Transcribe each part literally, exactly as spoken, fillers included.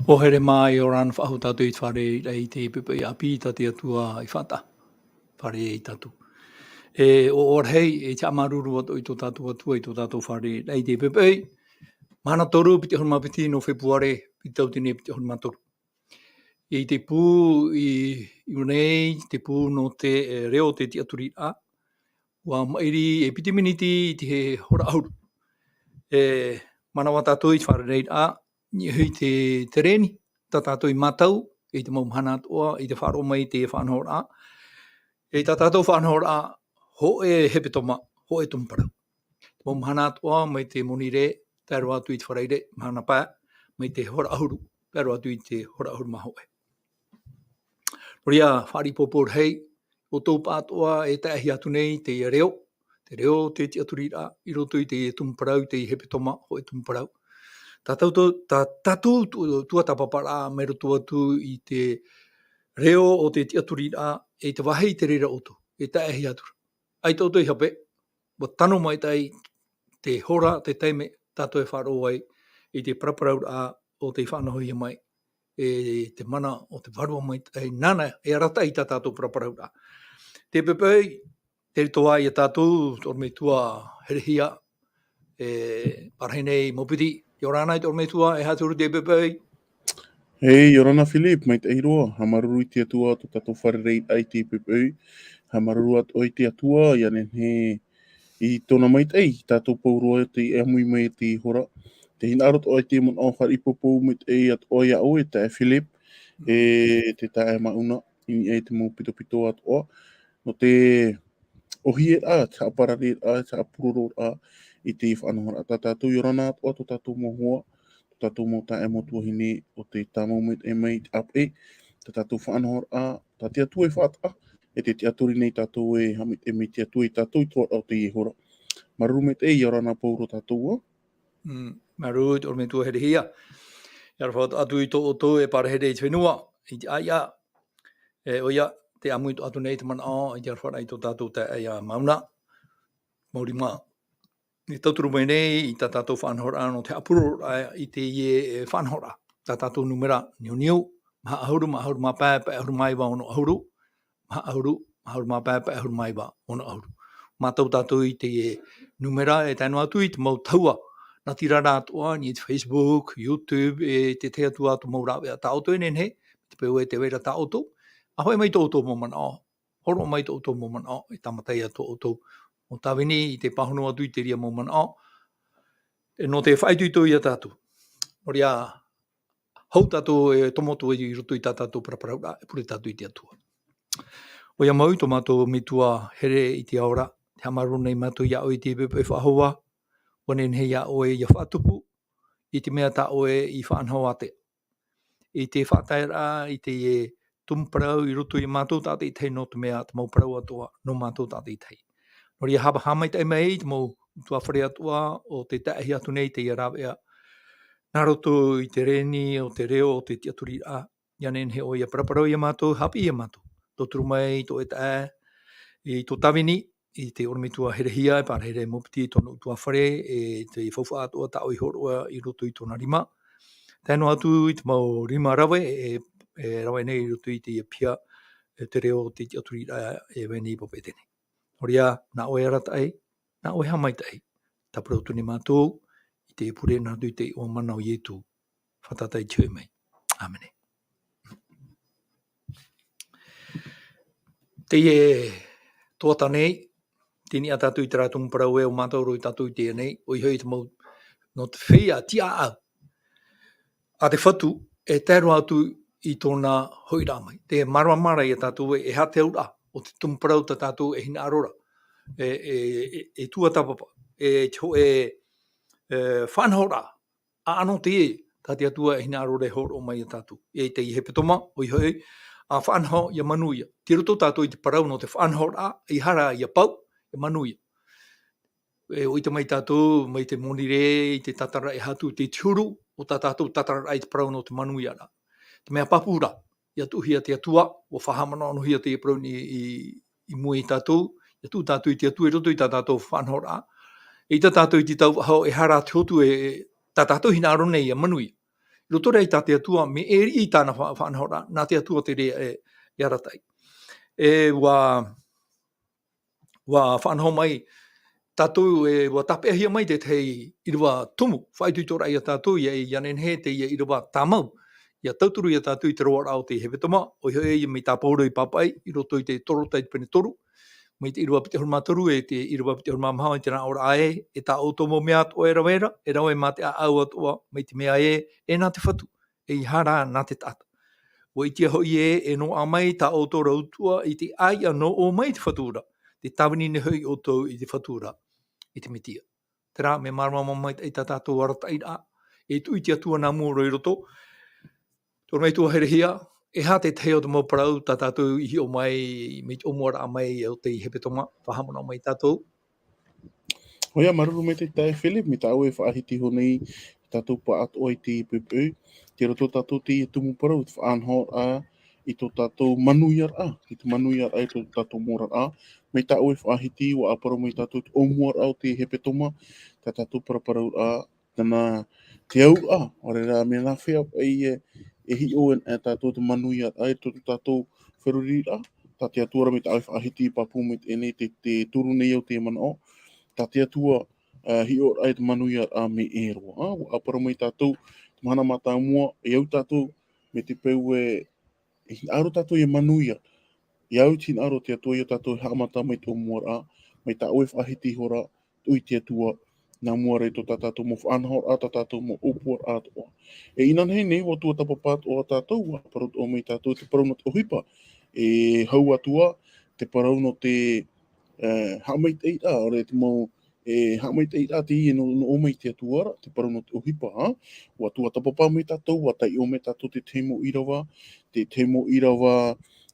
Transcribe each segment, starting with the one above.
ʻO here mā, ʻia ora na faʻahou tātou i te fārereiraʻa i te poʻipoʻi ʻāpī tā te Atua i faʻataʻa. Fārereiraʻa tātou. E, ʻo, ʻo rahi, e te haʻamāuruuru atu i tō tātou Atua, i tō tātou fārereiraʻa i te poʻipoʻi. Mahana toru, piti ʻahuru mā piti nō Fepuare, piti tauatini piti ʻahuru mā toru. I te pū i, i ʻō nei, te pū nō te, e, reo o te tiʻaturiraʻa, ʻua maʻiri e piti miniti i te hora ʻahuru. E, manaʻo tātou i te fārereiraʻa, niʻa i te tereni, tā tātou i mātau, i te mau mahana atoʻa, i te faʻaroʻo mai i te faʻanahoraʻa. E tā tātou faʻanahoraʻa, hōʻē hepetoma, hōʻē tumu parau. Te mau mahana atoʻa, mai te Monirē, tae roa atu i te Farairē, mahana pae, mai te hora ʻahuru, tae roa atu i te hora ʻahuru mā hōʻē. Nō reira, fāriʻi pōpō rahi, ʻo tō pāʻatoʻa e taeahi atu nei te reo, te reo o te tiʻaturiraʻa, i roto i te tumu parau, te hepetoma, hōʻē tumu parau. Tā tātou, tā tātou tu-, tuatāpaparaʻa mai roto atu i te reo o te tiʻaturiraʻa, e te vāhi i te reira ʻoutou, e taeahi atu ra. ʻAita ʻoutou i hape, ʻua tano maitaʻi te hora, te taime, tātou e faʻaroʻo ai i te paraparauraʻa o tei faʻanahohia mai, e te mana o te Vārua Maitaʻi, nāna e arataʻi i tā tātou paraparauraʻa. Te poʻipoʻi, te rito ā ia tātou, te ʻorometua Herehia, e parahi nei Maupiti, ʻia ora na i te ʻorometua, e aha te huru te poʻipoʻi? E, ʻia ora na Philip, maitaʻi roa, haʻamāuruuru i te Atua, tō tātou fārereiraʻa i te poʻipoʻi, haʻamāuruuru atoʻa i te Atua, ʻia nehenehe i tōna maitaʻi, tātou pauroa te ʻāmui mai i te hora. Tē hinaʻaro atoʻa i te manaʻo fāriʻi pōpō maitaʻi atoʻa iā ʻoe, taeaʻe Philip, e te taeaʻe Mauna, i niʻa i te mau pitopito atoʻa. Nō te ʻōhieraʻa, te haʻaparariraʻa, te haʻapurororaʻa i te faʻanahoraʻa tā tātou, ʻia ora na atoʻa tō tātou mau hoa, tō tātou mau taeaʻe mau tuahine, ʻo tē tāmau maitaʻi mai i te ʻāpeʻe, tā tātou faʻanahoraʻa, tā te Atua e faʻataʻa, e te tiʻaturi nei tātou e haʻamaitaʻi mai te Atua ia tātou i te roaraʻa o teie hora. Māuruuru maitaʻi, ʻia ora na pauroa tātou ā. Mm, māuruuru i te ʻorometua Herehia. ʻIa aroha atu i tō ʻoutou e parahi nei i te fenua, i te ʻāiʻa. E, ʻoia, tē ʻāmui atu nei te manaʻo, i te aroharaʻa i tō tātou taeaʻe ia Mauna. Mau rima. E tauturu mai nei i tā tātou faʻanahoraʻa nō te haʻapurororaʻa i teie, e, faʻanahoraʻa. Tā tātou nūmera, niuniu, maha ʻahuru, maha ʻahuru mā pae, pae ʻahuru mā iva, ono ʻahuru, maha ʻahuru, maha ʻahuru mā pae, pae ʻahuru mā iva, ono ʻahuru. Mātau tātou i teie nūmera e tae noa atu i te mau tahua natirara atoʻa, i te Facebook, YouTube, e te tahi atu ā mau rāveʻa tā ʻoutou e nehenehe, te peu e tē vai ra tā ʻoutou. ʻA hoʻi mai tō ʻoutou mau manaʻo, hōroʻa mai tō ʻoutou mau manaʻo, e tāmata ia tō ʻoutou mau tāvini i te pāhono atu i te reira mau manaʻo, e nō te faʻaitoito ia tātou. Nō reira, hou tātou e tomo atu i roto i tā tātou paraparauraʻa, e pure tātou i te Atua. ʻOia mau i tō mātou metua here i te ao ra, tē haʻamāuruuru nei mātou iā ʻoe i te poʻipoʻi faʻahou ā, ʻua nehenehe iā ʻoe ʻia faʻatupu, i te mea tā ʻoe i faʻanaho ātea. I te faʻataeraʻa, i te, e, tumu parau i roto ia mātou tātaʻitahi nō te mea te mau parau atoʻa, nō mātou tātaʻitahi. Nō reira haʻa-, haʻamaitaʻi mai i te mau ʻutuāfare atoʻa, ʻo tē taeahi atu nei teie rāveʻa, nā roto i te reni o te reo o te tiʻaturiraʻa, ʻia nehenehe ʻoe ʻia paraparau ia mātou, haʻapiʻi ia mātou. Tauturu mai i tō ʻoe taeaʻe, i tō tāvini, i te ʻorometua Herehia, e parahi nei Maupiti i tōna ʻutuāfare, e te faufaʻa atoʻa tā ʻoe i hōroʻa i roto i tōna rima. Tae noa atu i te mau rima rave, e, e rave nei i roto i teie piha, e te reo o te tiʻaturiraʻa e vai nei i Papeʻete nei. Nō reira, nā ʻoe arataʻi, nā ʻoe haʻamaitaʻi, tāpura atu nei mātou, i te pure nā roto i te iʻoa mana o Ietu. Fātata i te hoʻi mai. ʻĀmene. Teie tuata nei, tei niʻa tātou i terā tumu parau e ʻo mātauro ia tātou i teie nei, ʻoia hoʻi te mau, nō te feiā tiʻaʻau a te Fatu, e tae roa atu i tōna hoʻiraʻa mai. Tē māramarama ra ia tātou ē, e aha te auraʻa o te tumu parau tā tātou e hinaʻaro ra, e, e, e, e tuatāpapa, e te hōʻē, e, faʻanahoraʻa, ʻa, ʻano teie, tā te Atua e hinaʻaro ra e hōroʻa mai ia tātou. E teie hepetoma, ʻoia hoʻi, ʻa faʻanaho ʻia manuia. Tei roto tātou i te parau nō te faʻanahoraʻa, ʻeiaha ra ʻia pau, ʻia manuia. E ʻoia mai tātou, mai te Monirē, i te tātararaʻa e aha atu, te huru, ʻo tā tātou tātararaʻa i te parau nō te manuiaraʻa. Te mea pāpū ra, ʻia tuʻuhia te Atua, ʻua faʻahaʻamanaʻohia teie parau nei i, i mua ia tātou, ʻia tuʻu tātou i te Atua i roto i tā tātou faʻanahoraʻa. ʻEita tātou i te tau faʻahou, ʻeiaha rā te Hotu e, e, tā tātou hinaʻaro nei ʻia manuia. roto rā i tā te Atua, mea e riʻi i tāna fa-, faʻanahoraʻa, nā te Atua te reira e, e arataʻi. E ua, ua faʻanaho mai tātou, e ua tāpeʻahia mai te tahi ʻīrava tumu, faʻaitoitoraʻa ia tātou, ia, ia nehenehe teie ʻīrava tāmau, ia tauturu ia tātou i te roaraʻa o te hepetoma, ʻoia hoʻi mai tā Paulo i pāpaʻi, i roto i te Torotai te pene toru, mai te ʻīrava piti ʻahuru mā toru e te ʻīrava piti ʻahuru mā maha i te nā ʻōraʻa ē, e tā ʻoutou mau mea atoʻa e rave ra, e rave mā te ʻāʻau atoʻa, mai te mea ē, e nā te Fatu, ʻeiaha rā nā te taʻata. ʻUa ʻitea hoʻi ē, e noaʻa mai tā ʻoutou ra utuʻa i te ʻāiʻa nō ʻō mai i te Fatu ra, tē tāvini nei hoʻi ʻoutou i te Fatu ra, i te Metia. Terā, mea māramarama maitaʻi tā tātou arataʻiraʻa, e tuʻu i te Atua nā mua roa i roto. Tō ʻorometua Herehia, e aha te tahi o te mau parau tā tātou i hiʻo mai, mai te ʻōmuaraʻa mai o te hepetoma, faʻahaʻamanaʻo mai tātou. ʻOia, māuruuru maitaʻi taeaʻe Philip, mai tā ʻoe e faʻahiti iho nei, tātou pāʻatoʻa i te poʻipoʻi, tei roto tātou teie tumu parau, te faʻanahoraʻa, i tō tātou manuiaraʻa, i te manuiaraʻa, i tō tātou moʻaraʻa, mai tā ʻoe e faʻahiti, ʻua ʻāparau mai tātou te ʻōmuaraʻa o te hepetoma, tā tātou paraparauraʻa, tāna te auraʻa, ʻaore rā mea nāfea paʻi e, e hiʻo e, e tātou te manuiaraʻa, i tō tātou feruriraʻa, tā te Atua rā mai tā ʻoe e faʻahiti pāpū mai teie nei te, te turu nei au te manaʻo, tā te Atua, ā, hiʻoraʻa i te manuiaraʻa mea ʻē roa, ā, ʻua ʻāparau mai tātou, te mahana mātāmua, e au tātou, mai te peu ē, e hinaʻaro tātou e manuia, e au te hinaʻaro o te Atua ia tātou e haʻamata mai te ʻōmuaraʻa, mai tā ʻoe e faʻahiti iho ra, tuʻu i te Atua, nā mua ra i tō tā tātou mau faʻanahoraʻa, tā tātou mau ʻōpuaraʻa atoʻa. E inanahi nei, ʻua tuatāpapa atoʻa tātou, ʻua parau atoʻa mai tātou te parau nō te ʻohipa. E hau atu ā, te parau nō te, e, haʻamaitaʻiraʻa, ʻaore te mau, e, haʻamaitaʻiraʻa teie nō, nō ʻō mai i te Atua ra, te parau nō te ʻohipa, ā? ʻUa tuatāpapa mai tātou, ʻua taiʻo mai tātou te tahi mau ʻīrava, te tahi mau ʻīrava,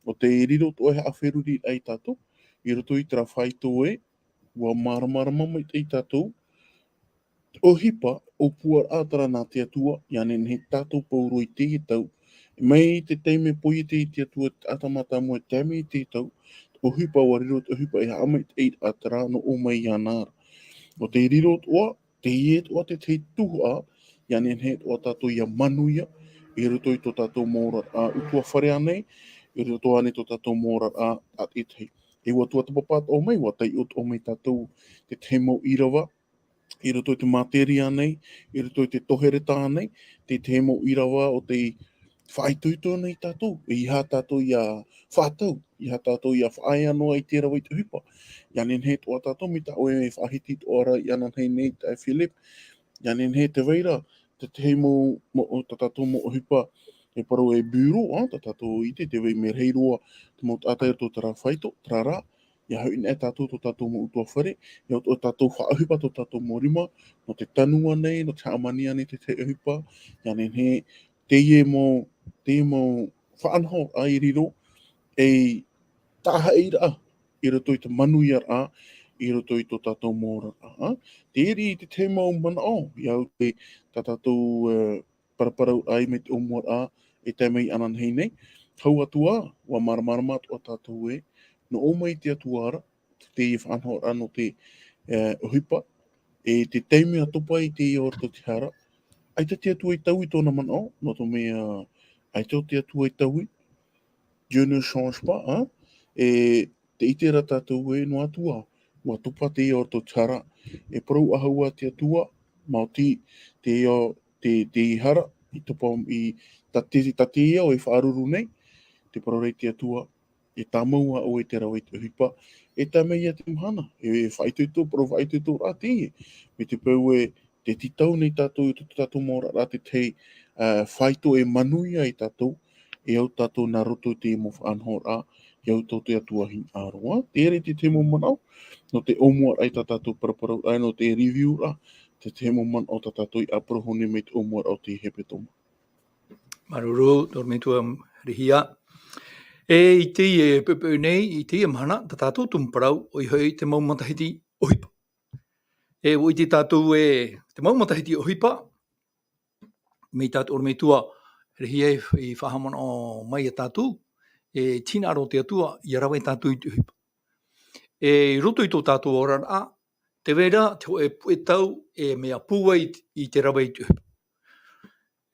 ʻo tē riro atoʻa e haʻaferuriraʻa ia tātou, i roto i terā faito ē, ʻua māramarama maitaʻi tātou, te ʻohipa, ʻōpuaraʻa terā nā te Atua, ʻia nehenehe tātou pauroa i teie tau, mai te taime poiete i te Atua, te taʻata mātāmua e tae mai i teie tau, te ʻohipa ʻua riro, te ʻohipa e haʻamaitaʻiraʻa terā nō ʻō mai iāna ra. ʻO tē riro atoʻa, teie atoʻa te tahi tuhaʻa, ʻia nehenehe atoʻa tātou ʻia manuia, i roto i tō tātou mau oraraʻa ʻutuāfare ānei, i roto ānei tō tātou mau oraraʻa tātaʻitahi. E ʻua tuatāpapa atoʻa mai, ʻua taiʻo atoʻa mai tātou te tahi mau ʻīrava, i roto i te materia nei, i roto i te tohereta nei, te tahi mau ʻīrava ʻo tē faʻaitoito nei tātou, ʻeiaha tātou ʻia faʻatau, ʻeiaha tātou ʻia faʻaea noa i te rave i te ʻohipa. ʻIa nehenehe atoʻa tātou, mai tā ʻoe e faʻahiti atoʻa ra inanahi nei taeaʻe Philip, ʻia nehenehe tē vai ra, te tahi mau, mau, tā tātou mau ʻohipa, e parau e bureau, ā, tā tātou i ʻite, tē vai mea rahi roa, te mau taʻata i roto i terā faito, terā rā, ʻia hoʻi nei tātou tō tātou mau ʻutuāfare, ʻia ʻo tātou faʻaʻohipa tō tātou mau rima, nō te tanu ānei, nō te hāmani ānei te tahi ʻohipa, ʻia nehenehe, teie mau, teie mau faʻanahoraʻa i riro, ei tāhaʻiraʻa, i roto i te manuiaraʻa, i roto i tō tātou mau oraraʻa, ā? Tē riʻi i te tahi mau manaʻo, ʻia au te, tā tātou, e, paraparau ai mai te ʻōmuaraʻa, e tae mai inanahi nei. Hau atu ā, ʻua māramarama atoʻa tātou ē, nō ʻō mai i te Atua ra, te, teie faʻanahoraʻa nō te, e, ʻohipa, e te taime ʻa topa i teie ʻō roto i te hara, ʻaita te Atua i taui i tōna manaʻo, nō te mea, ʻaita te Atua i taui, Dieu ne change pas, ā? E tē ʻite ra tātou ē, noa atu ā, ʻua topa teie ʻō roto i te hara, e parau faʻahou ā te Atua, maoti teie ʻō, te, te hara, i topa i, tā te, tā teie ʻō e faʻaruru nei, tē parau ra te Atua, e tāmau ā ʻoe i te rave i te ʻohipa, e tae mai ia te mahana, e faʻaitoito, parau faʻaitoitoraʻa teie, mai te peu ē, tē tītau nei tātou i tō tātou mau oraraʻa te tahi, ā, faito e manuia ai tātou, e au tātou nā roto i te mau faʻanahoraʻa, e au tātou te Atua hinaʻaro, ā? Terā te tahi mau manaʻo, nō te ʻōmuaraʻa i tā tātou paraparau, ā, nō te review ra, te tahi mau manaʻo tā tātou i ʻāparau nei mai te ʻōmuaraʻa o te hepetoma. Māuruuru, tō ʻorometua Herehia. E, i teie poʻipoʻi nei, i teie mahana, tā tātou tumu parau, ʻoia hoʻi te mau matahiti ʻohipa. E, ʻua ʻite tātou ē, te mau matahiti ʻohipa, mai tā tō ʻorometua Herehia i, i faʻahaʻamanaʻo mai ia tātou, e, te hinaʻaro o te Atua, ʻia rave tātou i te ʻohipa. E, i roto i tō tātou oraraʻa, tē vai ra, te hōʻē puʻe tau, e mea pūai i te rave i te ʻohipa.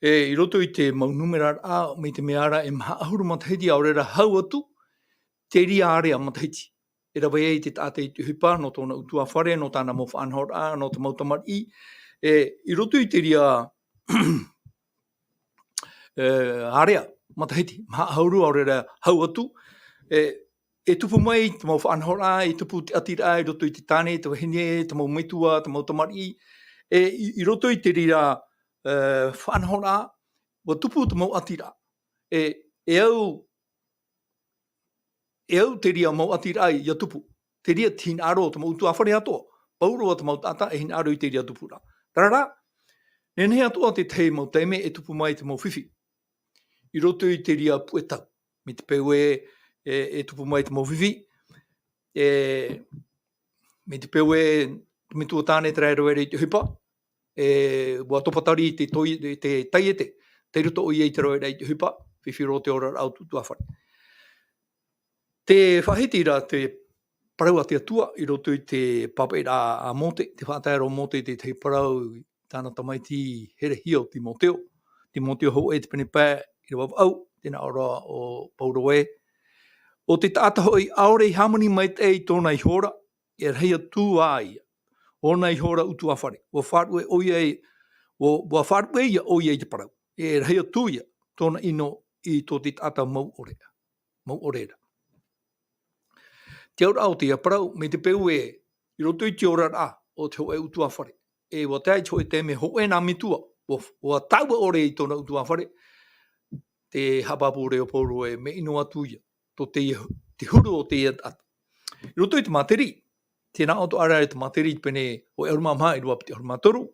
E, i roto i te mau nūmera rā, mai te mea ra e maha ʻahuru matahiti ʻaore rā hau atu, te reira area matahiti. E rave ai te taʻata i te ʻohipa, nō tōna ʻutuāfare, nō tāna mau faʻanahoraʻa, nō te mau tamariʻi. E, i roto i te reira, e, area matahiti, maha ʻahuru ʻaore rā hau atu, e, e tupu mai te mau faʻanahoraʻa, e tupu te ʻatiraʻa i roto i te tāne, te vahine, te mau metua, te mau tamariʻi. E, i, i roto i te reira, e, faʻanahoraʻa, ʻua tupu te mau ʻatiraʻa. E, e au, e au te reira mau ʻatiraʻa ʻia tupu. Te reira te hinaʻaro o te mau ʻutuāfare atoʻa. Pauroa te mau taʻata e hinaʻaro i te reira tupuraʻa. Terā rā, nehenehe atoʻa te tahi mau taime e tupu mai te mau fifi. I roto i te reira puʻe tau. Mai te peu ē, e, e tupu mai te mau fifi. E, mai te peu ē, te metua tāne terā e rave ra i te ʻohipa. E, ʻua topatari te toi-, te taiete. Tei roto ʻoia i te rave ra i te ʻohipa, fifi roa te oraraʻa o te ʻutuāfare. Tē faʻahiti ra te parau a te Atua i roto i te pāpaʻiraʻa a Mōte, tē faʻatae ra ʻo Mōte te tahi parau i tāna tamaiti herehia ʻo Timoteo. Timoteo hōʻē te pene pae ʻīrava vaʻu, tē nā ʻō ra ʻo Pauroa ē. ʻO te taʻata hoʻi ʻaore i hāmani maitaʻi i tōna iho ra, e rahi atu ā ʻoia. ʻOna iho ra ʻutuāfare, ʻua faʻaruʻe ʻoia i, ʻua, ʻua faʻaruʻe ʻoia i te parau. E rahi atu ʻoia, tōna ʻino i tō te taʻata mau ʻore. Mau ʻore ra. Te auraʻa o teie parau, mai te peu ē, i roto i te oraraʻa o te hōʻē ʻutuāfare. E ʻua tae i te hōʻē taime hōʻē nā metua, ʻua, ʻua taua ʻore i tōna ʻutuāfare, te haʻapāpū ra ʻo Pauroa ē mea ʻino atu ʻoia, tō teie, te huru o teie taʻata. I roto i te Māteri, tē nā ʻō atoʻa ra te Māteri i te pene hōʻē ʻahuru mā maha ʻīrava piti ʻahuru mā toru,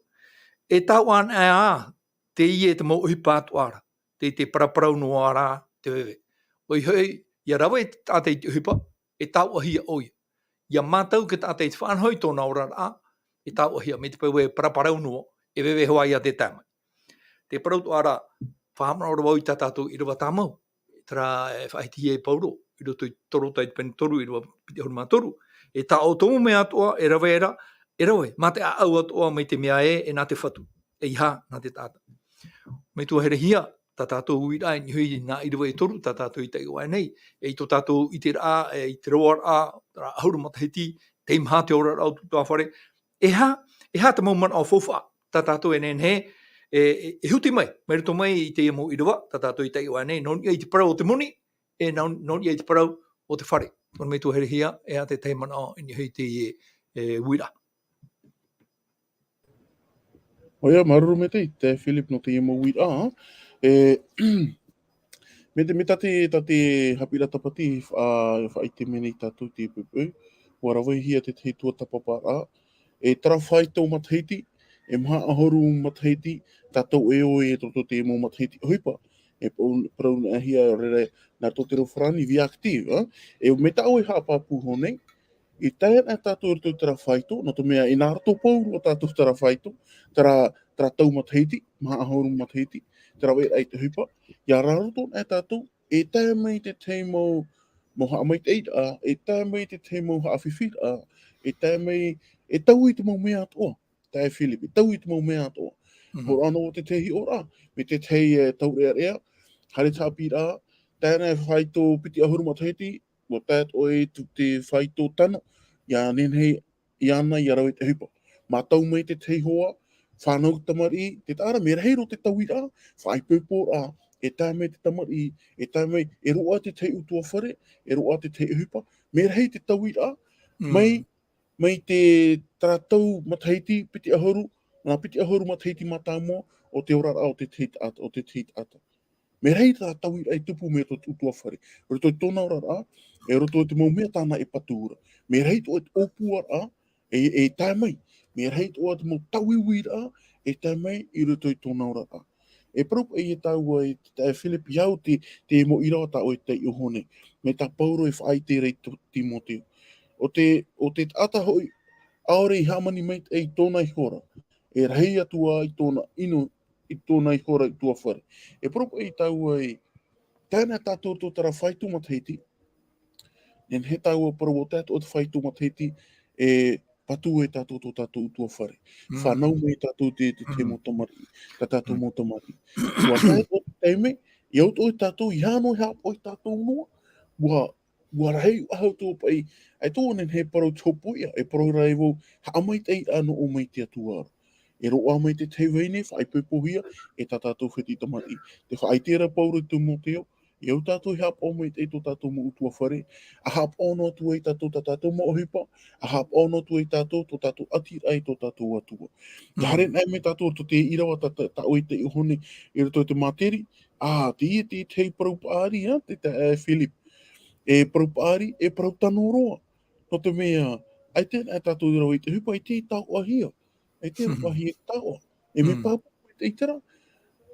e taoʻa anaʻe ā teie te mau ʻohipa atoʻa ra, te, te paraparau noa ra te veve. ʻOia hoʻi, ʻia rave te taʻata i te ʻohipa, e taoʻahia ʻoia. ʻIa mātau te taʻata i te faʻanaho i tōna oraraʻa, e taoʻahia, mai te peu e paraparau noa, e veve hoʻi ʻia tae mai. Te parau atoʻa ra, faʻahaʻamanaʻo ra vau i tā tātou ʻīrava tāmau, terā e faʻahitihia e Pauroa, i roto i Torota i te pene toru ʻīrava piti ʻahuru mā toru, e taoʻa tō mau mea atoʻa, e rave ra, e rave, mā te ʻāʻau atoʻa mai te mea ē, e nā te Fatu, ʻeiaha nā te taʻata. Metua herehia, tā tātou uiraʻa i niʻa i nā ʻīrava e toru, tā tātou i taiʻo aʻe nei, e i tō tātou ʻiteraʻa, e i te roaraʻa, terā ʻahuru matahiti, teimaha te oraraʻa o te ʻutuāfare, e aha, e aha te mau manaʻo faufaʻa, tā tātou e nehenehe, e, e, e huti mai, mai roto mai i teie mau ʻīrava, tā tātou i taiʻo aʻe nei, nō niʻa i te parau o te moni, e nō, nō niʻa i te parau o te fare. Tō ʻoe metua herehia, e aha te tahi manaʻo i niʻa i teie, e, uiraʻa. ʻOia, māuruuru maitaʻi, te Philip nō teie mau uiraʻa. E, mai te, mai tā te, tā te haʻapiʻiraʻa tāpati, ʻa, faʻaʻite mai nei tātou te poʻipoʻi, ʻua ravehia te tahi tuatāpaparaʻa. E terā faito matahiti, e maha ʻahuru matahiti, tātou e ʻoi i roto i te mau matahiti ʻohipa. E parau, parau noa hia ʻaore ra, nā roto i te reo farāni, vie active, ā? E mai tā ʻoe e haʻapāpū iho nei, e tae ana tātou i roto i terā faito, nō te mea, e nā roto pauroa tātou terā faito, terā, terā tau matahiti, maha ʻahuru matahiti, terā raveraʻa i te ʻohipa, ʻia rāroto ana tātou, e tae mai te tahi mau, mau haʻamaitaʻiraʻa, e tae mai te tahi mau haʻafifiraʻa, e tae mai, e taui i te mau mea atoʻa, taeaʻe Philip, e taui i te mau mea atoʻa. Mhm. Hōroʻa noa te tahi hiʻoraʻa, mai te tahi, e, taureʻareʻa, haere te haʻapiʻiraʻa, tae ana e faito piti ʻahuru matahiti, ʻua tae atoʻa i te, te faito tano, ʻia nehenehe iāna ʻia rave i te ʻohipa. Mātau mai te tahi hoa, fānau tamariʻi, te taʻata ra, mea rahi roa te tauiraʻa, faʻaipoiporaʻa, e tae mai te tamariʻi, e tae mai, e roaʻa te tahi ʻutuāfare, e roaʻa te tahi ʻohipa, mea rahi te tauiraʻa, Mm. mai, mai te terā tau matahiti, piti ʻahuru, nā piti ʻahuru matahiti mātāmua, o te oraraʻa o te tahi taʻata, o te tahi taʻata. Mea rahi terā tauiraʻa i tupu mai roto i te ʻutuāfare. Roto i tōna oraraʻa, e roto i te mau mea tāna e patu ra. Mea rahi atoʻa te ʻōpuaraʻa, e, e tae mai. Mea rahi atoʻa te mau tauiuiraʻa, e tae mai i roto i tōna oraraʻa. E parau paʻi e tāua e te taeaʻe Philip, ʻia au te, te mau ʻīrava tā ʻoe e taiʻo iho nei. Mai tā Pauroa e faʻaʻite ra i tō Timoteo. ʻO te, ʻo te taʻata hoʻi, ʻaore i hāmani maitaʻi i tōna iho ra. E rahi atu ā i tōna ʻino, i tōna iho ra ʻutuāfare. E parau paʻi tāua e, tae ana tātou i roto i terā faito matahiti, nehenehe tāua e parau ʻo te, ʻo te faito matahiti, e, patu e tātou tō tātou utuafare. Mm. Fānau mai tātou te, te, te Mm. mau tamariʻi, tā tātou Mm. mau tamariʻi. Ua tae o te taime, i au tō e tātou, i hano e haʻapaʻo i tātou noa, ua, ua rahi ʻahu tō paʻi, ai tō nen he parau te hopoiʻa, e parau rā e vau, haʻamaitaʻi ʻa nō ʻō mai te Atua ra. E roʻa mai te tahi vahine, faʻaipoipohia, e tā tātou fētiʻi tamariʻi. Te faʻaite ra Pauro i Timoteo, i au tātou e haʻapaʻo mai i tō tātou mau utuafare, a haʻapaʻo noa atu ai tātou tā tātou mau ʻohipa, a haʻapaʻo noa atu ai tātou tō tātou ʻati raʻa i tō tātou Atua. Mm. Te haere anaʻe mai tātou tō te ʻīrava tā, tā, tā ʻoe i te iʻoa nei, i roto i te Māteri, a, teie te, te parau paʻari, a, te, te, e, Philip. E parau paʻari, e parau tano roa. Nō te mea, ʻaita e tātou i rave i te ʻohipa, ʻaita e taoʻahia. ʻAita e taoʻahia e taoʻa. E mea Mm. pāpū mai te ʻitera.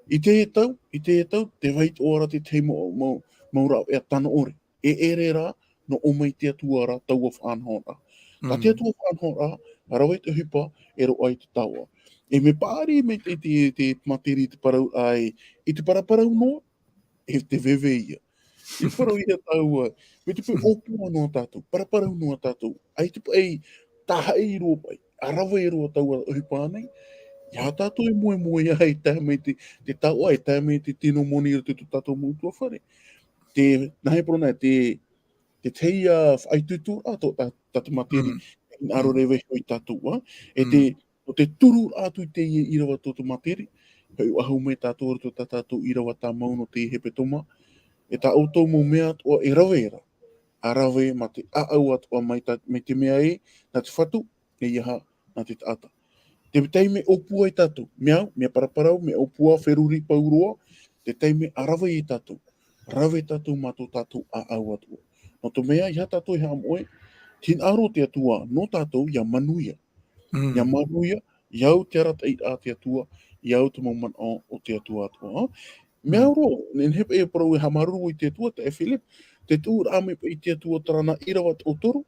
I te tau, i te tau, tē vai atoʻa ra te tahi mau, mau, mau rāveʻa tano ʻore. E ʻere rā, nō ʻō mai te Atua ra, taua faʻanahoraʻa. Tā te Mm. Atua faʻanahoraʻa, rave te ʻohipa, e roaʻa i te taoʻa. E mea paʻari mai te, te, te Māteri te parau ai, i te paraparau noa, e te veve ia. I parau ia tāua, me te paʻi ʻōpua noa tātou, paraparau noa tātou, ʻaita paʻi tāhaʻi roa paʻi, a rave roa taua ʻohipa nei, ia tātou e moemoeā e tae mai te, te taoʻa, e tae mai te tino moni i roto i tō tātou mau utuafare. Te, nā hea parau nei, te, te tahi, a, faʻaitoitoraʻa tō tā, tā te Māteri, Mm. e hinaʻaro Mm. rā e vaiiho ia tātou, a? E te, Mm. nō te turu atu i teie ʻīrava tō te Māteri, e hoʻi ʻahu mai tātou i roto tā tātou ʻīrava tāmau nō te hepetoma, e tā ʻoutou mau mea atoʻa e rave ra, a rave mā te ʻāʻau atoʻa mai tā, mai te mea ē, nā te Fatu, ʻeiaha, nā te taʻata. Te taime ʻōpua ai tātou, mea au, mea paraparau, mea ʻōpua, feruri pauroa, te taime a rave ai tātou, rave tātou mā tō tātou ʻāʻau atoʻa. Nō te mea, ʻeiaha tātou e haʻamoʻe, te hinaʻaro o te Atua, nō tātou, ia manuia. Mm. Ia manuia, ia au te arataʻiraʻa a te Atua, ia au te mau manaʻo o te Atua atoʻa. Mea Mm. au roa, nehenehe e parau e haʻamāuruuru i te Atua, taeaʻe Philip, te tuʻuraʻa mai paʻi i te Atua terā nā ʻīrava toʻotoru.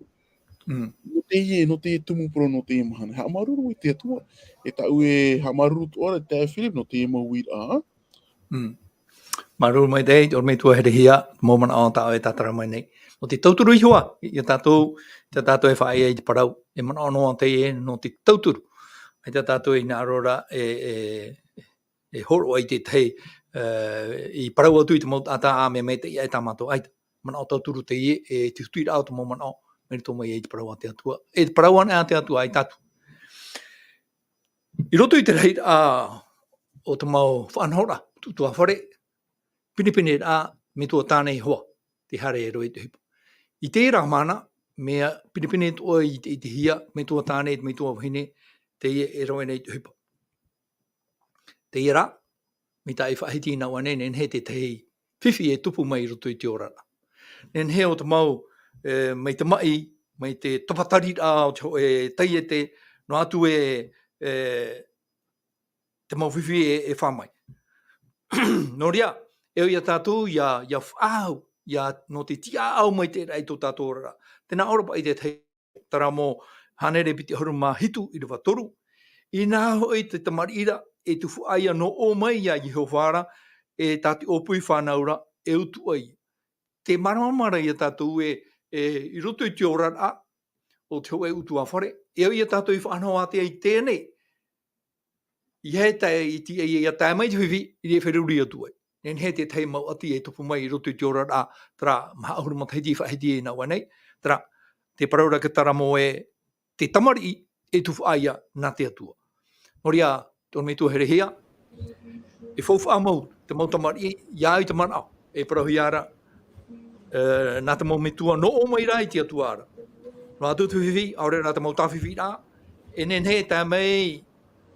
Mm. Nō teie, nō teie tumu parau, nō teie mahana. Haʻamāuruuru i te Atua, e tāʻu e haʻamāuruuru atoʻa ra, taeaʻe Philip, nō teie mau uiraʻa. Mm. Māuruuru maitaʻi, te ʻorometua Herehia, mau manaʻo tā ʻoe e tātara mai nei. Nō te tauturu iho ā, ia tātou, ia tātou e faʻaea i te parau, e manaʻo noa teie nō te tauturu. ʻAita tātou e hinaʻaro ra, e, e, e hōroʻa i te tahi, e, i parau atu i te mau taʻata ā, mea maitaʻi aʻe tā mātou ʻaita. Manaʻo tauturu teie, e te hutuiraʻa o te mau manaʻo, mai roto mai i te parau a te Atua. E te parau anaʻe a te Atua, ʻaita atu. I roto i te rahiraʻa o te mau faʻanahoraʻa, utuafare, pinepine rā, metua tāne e hoa, tē haere e rave i te ʻohipa. I terā mahana, mea pinepine atoʻa i te, i te hia, metua tāne, metua vahine, teie e rave nei i te ʻohipa. Teie rā, mai tā ʻoe i faʻahiti ināʻuanei, nehenehe te tahi fifi e tupu mai i roto i te oraraʻa. Nehenehe ʻo te mau, e, mai te maʻi, mai te tapatariraʻa o te hōʻē taiete, noa atu e, e, te mau fifi e, e fā mai. Nō reira, e au ia tātou, ia, ia faʻaau, ia nō te tiʻaau mai te raʻi tō tātou oraraʻa. Tē nā ʻō ra paʻi te tahi terā mau hānere piti ʻahuru mā hitu ʻīrava toru. Inā hoʻi te tamariʻi ra, e tufaʻa ia nō ʻō mai ia Iehova ra, e tā te ʻōpū fānau ra, e utuʻa ia. Tē māramarama ra ia tātou ē, e, i roto i te oraraʻa o te hōʻē utuafare, e au ia tātou i faʻanaho ātea i teie nei. ʻEiaha e tae, i te, ia, ia tae mai te fifi, ʻeʻere e feruri atu ai. Nehenehe te tahi mau ʻati e tupu mai i roto i te oraraʻa, terā, maha ʻahuru matahiti i faʻahiti ināʻuanei, terā, te parau ra ka terā mau ē, te tamariʻi, e tufaʻa ia nā te Atua. Nō reira, te ʻorometua Herehia, e faufaʻa mau, te mau tamariʻi, ia au i te manaʻo, e parauhia ra, e, nā te mau metua nō ʻō mai rā i te Atua ra. Noa atu te fifi, ʻaore rā te mau tāfifi rā, e nehenehe e tae mai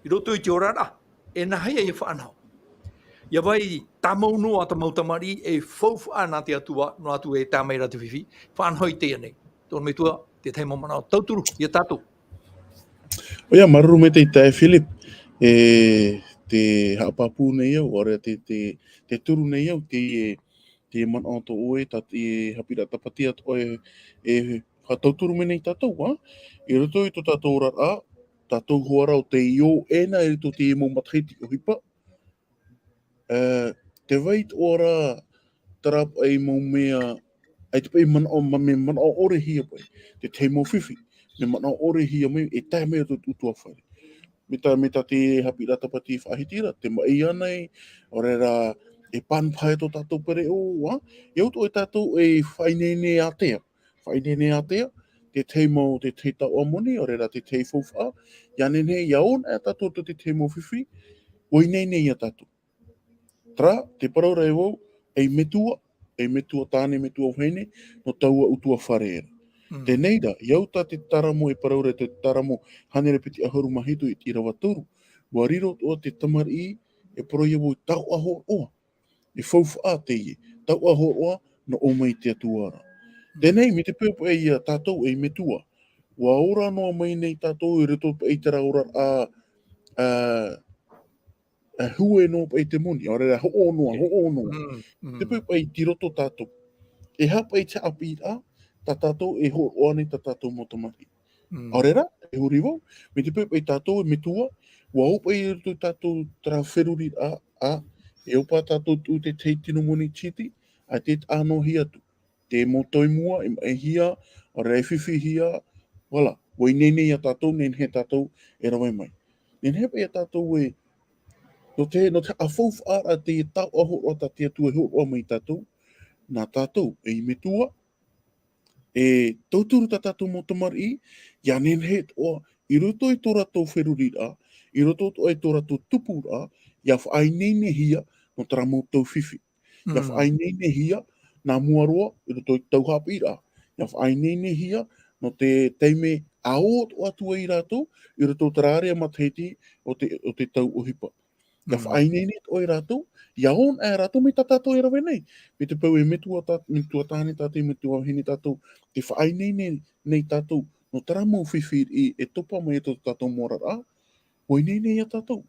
i roto i te oraraʻa, e nāhea ia faʻanaho. ʻIa vai tāmau noa te mau tamariʻi e faufaʻa nā te Atua, noa atu e tae mai rā te fifi, faʻanaho i teie nei. Te ʻorometua, te tahi mau manaʻo tauturu, ia tātou. ʻOia, māuruuru maitaʻi taeaʻe Philip, e, tē haʻapāpū nei au, ʻaore rā tē, tē, tē turu nei au, te, e, te manaʻo tō ʻoe, tā te haʻapiʻiraʻa tāpati atoʻa e, e faʻatauturu mai nei tātou, ā? I roto i tō tātou oraraʻa, tātou hoʻi rā ʻo tei ʻō ʻē na i roto i te mau matahiti ʻohipa. E, tē vai atoʻa ra terā paʻi mau mea, ʻaita paʻi manaʻo, ma-, mea manaʻo ʻore hia paʻi, te tahi mau fifi, Me manaʻo ʻore hia mai, e tae mai tō te ʻutuāfare. Mai tā, mai tā te haʻapiʻiraʻa tāpati faʻahiti ra, te maʻi ānei, ʻaore rā, e pānū paha tō tātou pereʻoʻo, ā? E au atoʻa tātou e faʻaineine ātea. Faʻaineine ātea, te tahi mau, te tahi taoʻa moni, ʻaore rā te tahi faufaʻa, ʻia nehenehe, ʻia ʻō na tātou tō te tahi mau fifi, ʻua ineine ia tātou. Terā, te parau ra e vau, ei metua, ei metua tāne, metua vahine, nō taua ʻutuāfare ra. Mm. Teie nei rā, i au tā te taramo e parau ra te taramo hānere piti ʻahuru mā hitu i te ʻīrava toru, ʻua riro atoʻa te tamariʻi, e parau ia vau taoʻa hōroʻa. E faufaʻa teie, taoʻa hōroʻa, nō ʻō mai i te Atua ra. Mm. Teie nei, mai te peu paʻi ia tātou ei metua. ʻUa ora noa mai nei tātou i roto paʻi i terā oraraʻa, ā, ā, hue noa paʻi te moni, ʻaore rā hoʻo noa, hoʻo noa. Mm, mm. Te peu paʻi tei roto tātou. E aha paʻi te haʻapiʻiraʻa, tā tātou e hōroʻa nei tā tātou mau tamariʻi. Mm. ʻAore rā, e huri vau, mai te peu paʻi tātou e metua, ʻua ō paʻi i roto tātou terā feruriraʻa, ā, e ō paʻi tātou tū te tahi tino moni tītī, ʻaita e taʻa noa hia atu. Te mau taime mua, e maʻihia, ʻaore rā e fifihia, voilà, ʻua ineine ia tātou, nehenehe tātou e rave mai. Nehenehe paʻi ia tātou e, nō te, nō te haʻafaufaʻaraʻa te taoʻa hōroʻa tā te Atua e hōroʻa mai ia tātou, nā tātou, ei metua, e tauturu tā tātou mau tamariʻi, ʻia nehenehe atoʻa, i roto i tō rātou feruriraʻa, i roto atoʻa i tō rātou tupuraʻa, ʻia faʻaineinehia, nō terā mau tau fifi. ʻIa Mm. faʻaineinehia, nā mua roa, i roto i te tau haʻapiʻiraʻa. ʻIa faʻaineinehia, nō te taime ʻa ō atoʻa atu ai rātou, i roto i terā ʻārea matahiti o te, o te tau ʻohipa. ʻIa Mm. faʻaineine atoʻa ai rātou, ʻia ō na rātou mai tā tātou e rave nei. Mai te peu e metua tā, metua tāne tātou, metua vahine tātou, tē faʻaineine nei tātou, nō terā mau fifi i, e topa mai tō tātou mau oraraʻa, ʻua ineine ia tātou.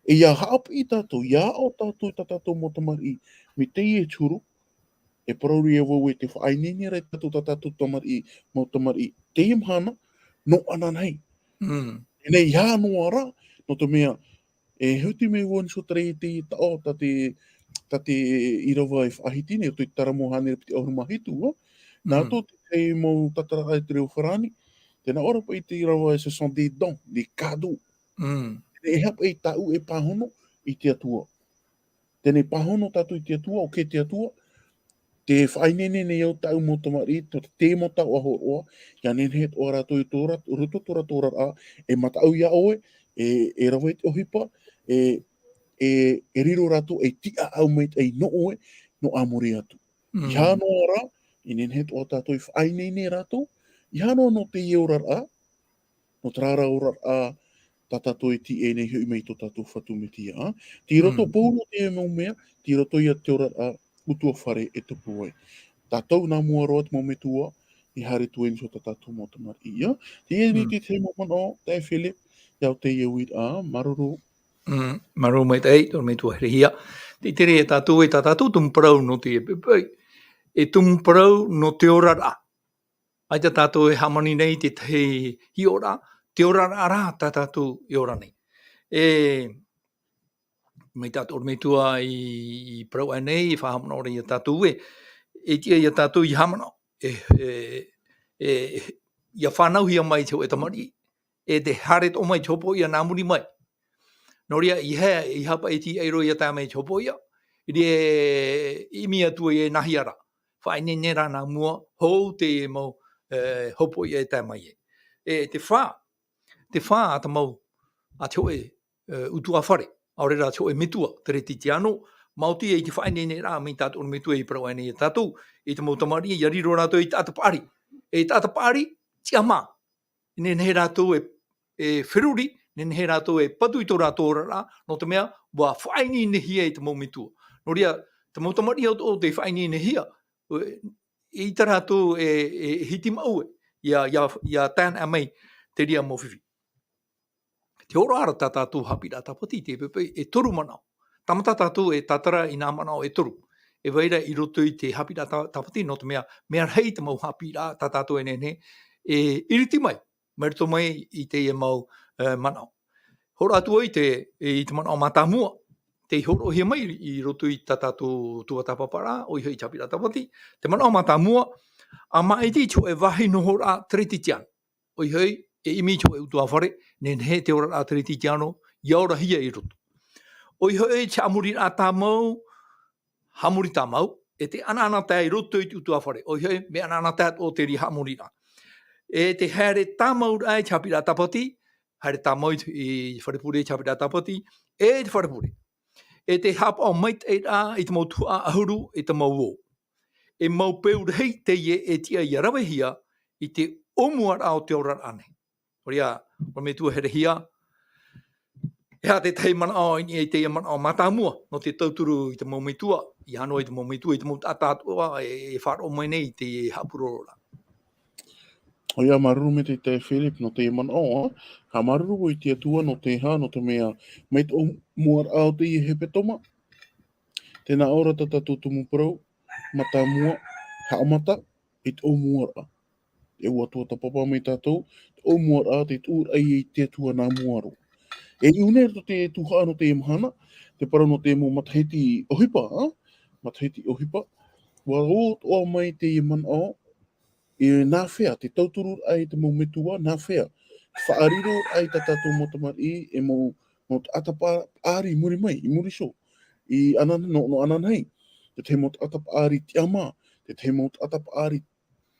E ʻia haʻapiʻi tātou, ʻia aʻo tātou i tā tātou mau tamariʻi, mai teie te huru, e parau ra ia vau ē tē faʻaineine ra ia tātou tā tātou tamariʻi, mau tamariʻi, teie mahana, nō ʻananahi. Mm. Teie nei, ʻeiaha noa rā, nō te mea, e huti mai vau i niʻa i te taʻo, tā te, tā te ʻīrava e faʻahiti nei, ʻo te taramo hānere piti ʻahuru mā hitu, ā? Nā Mm. tō te, te mau tātararaʻa i te reo farāni, tē nā ʻō ra paʻi te ʻīrava e ce sont des dons, des cadeaux. Mm. E aha paʻi tāʻu e pāhono i te Atua. Teie nei pāhono tātou i te Atua, ʻo kē te Atua, tē faʻaineine nei au tāʻu mau tamariʻi, tō te, te mau taoʻa hōroʻa, ʻia nehenehe atoʻa rātou i tō rāt-, roto tō rātou oraraʻa, e mataʻu ia ʻoe, e, e rave i te ʻohipa, e, e, e riro rātou ei tiʻaʻau maitaʻi nō ʻoe, nō ʻāmuri atu. Mm. ʻEiaha noa rā, e nehenehe atoʻa tātou e faʻaineine rātou, ʻeiaha noa nō teie oraraʻa, nō terā ra oraraʻa, tā tātou e tīaʻi nei hoʻi mai tō tātou Fatu Metia, ā? Tei roto Mm. pauroa teie mau mea, tei roto ia te oraraʻa ʻutuāfare e tupu ai. Tātou nā mua roa te mau metua, e haere atu ai i niʻa i tā tātou mau tamariʻi, ā? Teie nei Mm. te tahi mau manaʻo, taeaʻe Philip, ia au teie uiraʻa, māuruuru. Mm, māuruuru maitaʻi, tō metua herehia. Tē ʻite ra tātou ē tā tātou tumu parau nō te pepe, e tumu parau nō te oraraʻa. ʻAita tātou e hāmani nei i te tahi hiʻoraʻa, te oraraʻa rā tā tātou e ora nei. E, mai tā te ʻorometua i, i parau aʻe nei, e faʻahaʻamanaʻo ra ia tātou ē, e tiʻa ia tātou ʻia haʻamanaʻo, e, e, e, ʻia fānauhia mai te hōʻē tamariʻi, e tē haere atoʻa mai te hopoiʻa nā muri mai. Nō reira, ʻeiaha, ʻeiaha paʻi e tīaʻi roa ʻia tae mai te hopoiʻa, i reira e ʻimi atu ai e nāhea rā. Faʻaineine rā nā mua, hou te mau, e, hopoiʻa e tae mai ai. E te fā, te fā a te mau, a te hōʻē, e, ʻutuāfare, ʻaore rā te hōʻē metua, Teretitiano, maoti ai te faʻaineineraʻa mai tā te ʻorometua i parau aʻe nei ia tātou, i te mau tamariʻi, ʻia riro rātou i te taʻata paʻari. E taʻata paʻari, tiʻamā. Nehenehe rātou e, e feruri, nehenehe rātou e patu i tō rātou oraraʻa, nō te mea, ʻua faʻaineinehia e te mau metua. Nō reira, te mau tamariʻi atoʻa tē faʻaineinehia, e, ʻeita rātou e, e, e hitimaʻu ē, ʻia, ʻia, ʻia tāna mai te reira mau fifi. Te hōroʻa ra tā tātou haʻapiʻiraʻa tāpati, te pepe, e toru manaʻo. Tāmata tātou e tātara i nā manaʻo e toru. E vai ra i roto i te haʻapiʻiraʻa tā-, tāpati, nō te mea, mea rahi te mau haʻapiʻiraʻa tā tātou e nehenehe, e iriti mai, mai roto mai i teie mau, e, manaʻo. Hōroʻa atu ai te, i te manaʻo mātāmua, tei hōroʻahia mai i roto i tā tātou tuatāpaparaʻa, ʻoia hoʻi te haʻapiʻiraʻa tāpati. Te manaʻo mātāmua, ʻa maʻiti i te hōʻē vāhi nohoraʻa Teretitiano. ʻOia hoʻi, e ʻimi i te hōʻē ʻutuāfare, nehenehe te oraraʻa teretetiano, ʻia orahia i roto. ʻOia hoʻi, te haʻamoriraʻa tāmau, haʻamori tāmau, e te ʻanaʻanatae i roto i te ʻutuāfare. ʻOia hoʻi, mea ʻanaʻanatae atoʻa te reira haʻamoriraʻa. E te haere tāmauraʻa i te haʻapiʻiraʻa tāpati, haere tāmau i te, i te fare pure i te haʻapiʻiraʻa tāpati, e te fare pure. E te haʻapaʻo maitaʻiraʻa i te mau tuhaʻa ʻahuru, e te mau ō. E mau peu rahi teie e tiʻa ʻia ravehia i te ʻōmuaraʻa o te oraraʻa nei. ʻOia, ʻo te metua herehia, e aha te tahi manaʻo i niʻa i teie manaʻo mātāmua, nō te tauturu i te mau metua, ʻia hanoa i te mau metua, i te mau taʻata atoʻa, e, e faʻaroʻo mai nei i te haʻapurororaʻa. ʻOia, māuruuru maitaʻi Philip nō teie manaʻo, ā, haʻamāuruuru i te Atua nō te aha, nō te mea, mai te ʻōmuaraʻa o teie hepetoma, tē nā ʻō ra tā tātou tumu parau, mātāmua, haʻamata, i te ʻōmuaraʻa. E ʻua tuatāpapa mai tātou, te ʻōmuaraʻa, te tuʻuraʻa i te Atua nā mua roa. E ʻū nei roto te tuhaʻa nō teie mahana, te parau nō te mau matahiti ʻohipa, ā? Matahiti ʻohipa. ʻUa ʻō atoʻa mai teie manaʻo, e nā hea, te tautururaʻa i te mau metua, nā hea, te faʻariro ai tā tātou mau tamariʻi, e mau, mau taʻata pā-, paʻari i muri mai, i muri iho. I ananahi, nō, nō ananahi, te tahi mau taʻata paʻari tiʻamā, te tahi mau taʻata paʻari,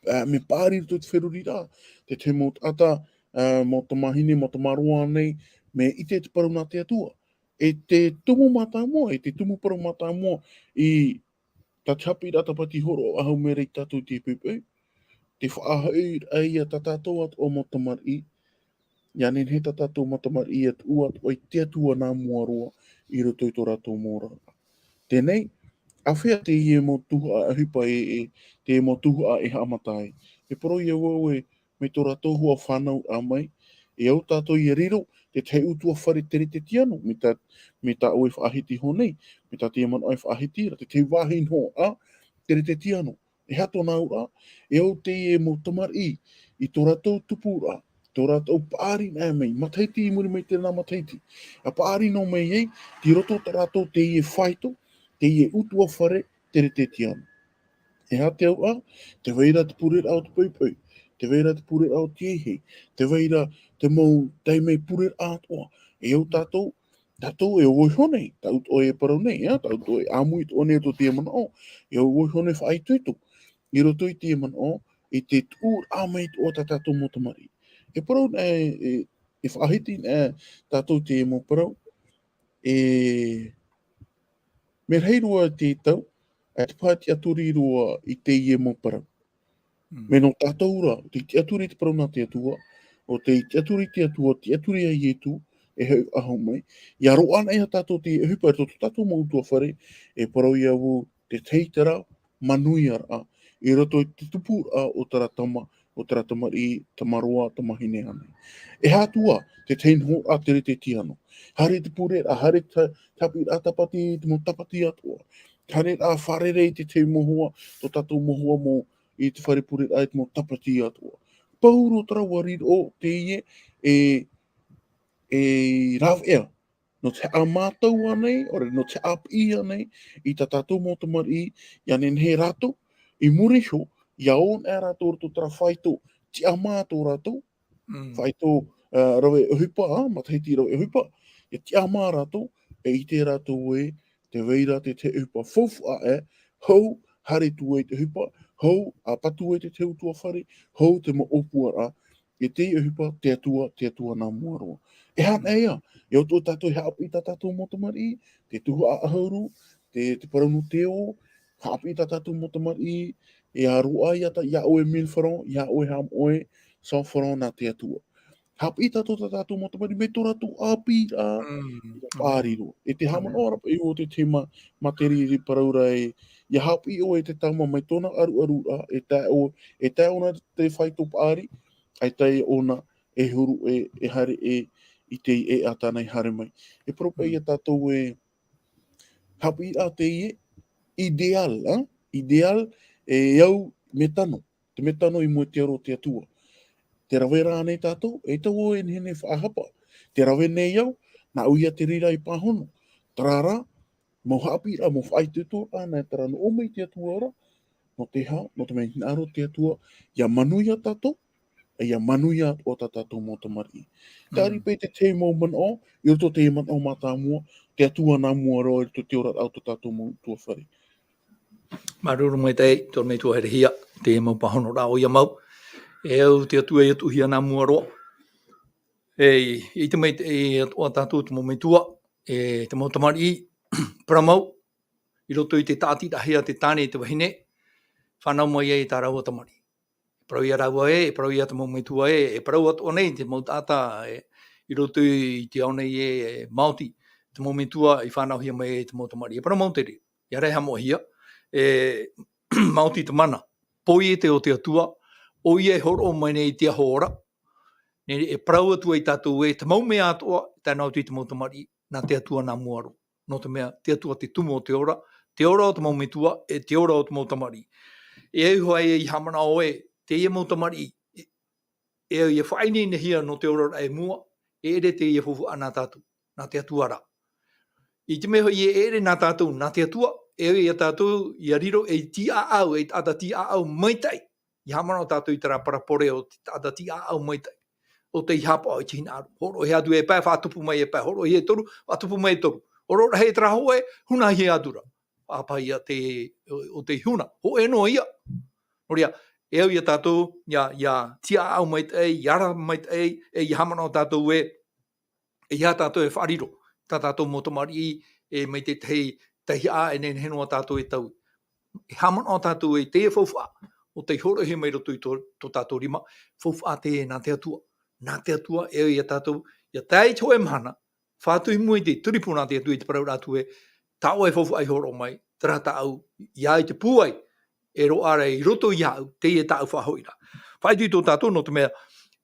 ā, mea paʻari i roto i te feruriraʻa, te tahi mau taʻata, ā, mau tamāhine, mau tamaroa nei, mea ʻite te parau nā te Atua. E te tumu mātāmua, e te tumu parau mātāmua, i tā te haʻapiʻiraʻa tāpati hōroʻa ʻahau mai ra ia tātou i teie poʻipoʻi, te faʻahoʻiraʻa ia tā tātou atoʻa mau tamariʻi, ʻia nehenehe tā tātou mau tamariʻi ʻia tuʻu atoʻa i te Atua nā mua roa i roto i tō rātou mau oraraʻa. Teie, āfea teie mau tuhaʻa ʻohipa e, e, teie mau tuhaʻa e haʻamata ai. E parau ia vau ē, mai tō rātou huaʻai fānauraʻa mai, e au tātou ʻia riro, te tahi ʻutuāfare teretetiano, mai tā, mai tā ʻoe e faʻahiti iho nei, mai tā teie manaʻo e faʻahiti ra, te tahi vāhi noa teretetiano. E aha tōna auraʻa, e au teie mau tamariʻi, i tō rātou tupuraʻa, tō rātou paʻari nā mai, matahiti i muri mai terā matahiti. ʻA paʻari noa mai ai, tei roto tā rātou teie faito, teie ʻutuāfare teretetiano. E aha te auraʻa, tē vai ra te pureraʻa o te poʻipoʻi, tē vai ra te pureraʻa o te ʻeʻehe, tē vai ra te mau taime pureraʻa atoʻa. E au tātou, tātou e ʻo vau iho nei, tāʻu atoʻa e parau nei, ā, tāʻu atoʻa e ʻāmui atoʻa nei i tō teie manaʻo, e ʻo vau iho nei faʻaitoito, i roto i teie manaʻo, i te tuʻuraʻa mai atoʻa tā tātou mau tamariʻi. E parau nei, e, e faʻahiti nei tātou teie mau parau, e, mea rahi roa te tau, ʻaita paha tiʻaturi roa i teie mau parau. Mm. Mai nō tātou ra, tē tiʻaturi te parau nā te Atua, ʻo tē tiʻaturi te Atua, tiʻaturi ia Ietu, e haʻu faʻahou mai. ʻIa roaʻa anaʻe ia tātou te ʻohipa i roto tō tātou mau ʻutuāfare, e parau ia vau, te tahi terā, manuiaraʻa, i roto i te tupuraʻa o terā tama, o terā tamariʻi, tamaroa, tamāhine ānei. E aha atu ā, te tahi nohoraʻa teretetiano. Haere te pureraʻa, haere te, te haʻapiʻiraʻa tāpati, te mau tāpati atoʻa. Haere rā fārerei te tahi mau hoa, tō tātou mau hoa mau i te fare pureraʻa i te mau tāpati atoʻa. Pauroa terā ʻua riro teie e, e rāveʻa. Nō te haʻamātau ānei, ʻaore nō te haʻapiʻi ānei, i tā tātou mau tamariʻi, ʻia nehenehe rātou, i muri iho, ʻia ō anaʻe rātou i roto terā faito, tiʻamā tō rātou, Mm. faito, ā, rave ʻohipa, ā, matahiti rave ʻohipa, ʻia tiʻamā rātou, e ʻite rātou ē, tē vai ra te tahi ʻohipa faufaʻa ē, hou, haere atu ai te ʻohipa, hou, ʻa patu ai te tahi ʻutuāfare, hou te mau ʻōpuaraʻa, e te ʻohipa, te Atua, te Atua nā mua roa. E aha anaʻe ā, e au atoʻa tātou e haʻapiʻi tā tātou mau tamariʻi, te tuhaʻa ʻahuru, te, te parau nō te ō, haʻapiʻi tā tātou mau tamariʻi, e ʻa roaʻa ia tā, ia ʻoe mille francs, ia ʻoe haʻamoʻe cent francs nā te Atua. Haʻapiʻi tātou tā tātou mau tamariʻi, mai tō rātou ʻāpī ra, Mm, mm. paʻari roa. E te Mm. haʻamanaʻo ra paʻi ʻo te tēma, mā te reira parau ra ē, ʻia haʻapiʻi ʻoe e te tama mai tōna ʻaruʻaruraʻa, e tae ʻo, e tae ʻōna te faito paʻari, ʻaita ē ʻōna e huru e, e haere e, i te, e ʻa tāna i haere mai. E parau paʻi Mm. ia tātou ē, haʻapiʻiraʻa teie, idéal, ā? Idéal, e au, mea tano. Te mea tano i mua i te aro o te Atua. Tē rave ra ānei tātou, e tau ʻoe e nehenehe faʻahapa. Tē rave nei au, nāʻu ia te reira i pāhono. Terā rā, mau haʻapiʻiraʻa, mau faʻaitoitoraʻa, nā terā nō ʻō mai te Atua ra, nō te aha, nō te mea hinaʻaro te Atua, ʻia manuia tātou, ʻe ʻia manuia atoʻa tā tātou mau tamariʻi. Tāʻiri paʻi te tahi mau manaʻo, i roto i te manaʻo mātāmua, te Atua nā mua roa i roto i te oraraʻa o tō tātou mau ʻutuāfare. Māuruuru maitaʻi, tō metua herehia, te mau pāhonoraʻa ʻoia mau. E au te Atua ʻia tuʻuhia nā mua roa. E, i te mai, e, atoʻa tātou te mau metua, e, te mau tamariʻi, parau mau, i roto i te tāʻatiraʻahia te tāne e te vahine, fānau mai ai tā rāua tamariʻi. E parau ia rāua ē, e parau ia te mau metua ē, e parau atoʻa nei te mau taʻata, e, i roto i te ao nei ē, e, maoti, te mau metua i fānauhia mai ai te mau tamariʻi. E parau mau te reira, ʻia haʻamoʻahia, e, maoti te mana, pōiete o te Atua, ʻoia e hōroʻa mai nei i te aho ora, nē, e parau atu ai tātou ē, te mau mea atoʻa, tae noa atu i te mau tamariʻi, nā te Atua nā mua roa. Nō te mea, te Atua te tumu o te ora, te ora o te mau metua, e te ora o te mau tamariʻi. E au hoʻi ē ʻia haʻamanaʻo ē, teie mau tamariʻi, e, e au ʻia faʻaineinehia nō te oraraʻa i mua, e ʻere teie faufaʻa nā tātou, nā te Atua rā. I te mea hoʻi e ʻere nā tātou, nā te Atua, e au ia tātou, ʻia riro ei tīʻāʻau, ei taʻata tīʻāʻau maitaʻi. ʻIa haʻamanaʻo tātou i terā parabole o te taʻata tīʻāʻau maitaʻi. ʻO tei haʻapaʻo i te hinaʻaro. Hōroʻahia atu e pae, faʻatupu mai e pae, hōroʻahia e toru, faʻatupu mai e toru. Hōroʻahia terā hōʻē, hunahia atu ra. Faʻapaʻo ia te, ʻo, ʻo tei huna. Hōʻē noa ia. Nō reira, e au ia tātou, ʻia, ʻia tīʻāʻau maitaʻi, ʻia ara maitaʻi, e ʻia haʻamanaʻo tātou ē, e ʻia tātou e faʻariro, tā tātou mau tamariʻi, e mai te tahi, tahi ā, e nehenehe noa tātou e taui. E haʻamanaʻo tātou ē, teie faufaʻa, ʻo tei hōroʻahia mai roto i tō, tō tātou rima, faufaʻa teie nā te Atua. Nā te Atua, e au ia tātou, ʻia tae i te hōʻē mahana, fā atu i mua i te tulipo nā te Atua i te parau ra atu ē, tā ʻoe faufaʻa i hōroʻa mai, terā tāʻu, ʻia au i te pūai, e roaʻa ra i roto iāʻu, teie tāʻu faʻahoʻiraʻa. Faʻaitoito tātou nō te mea,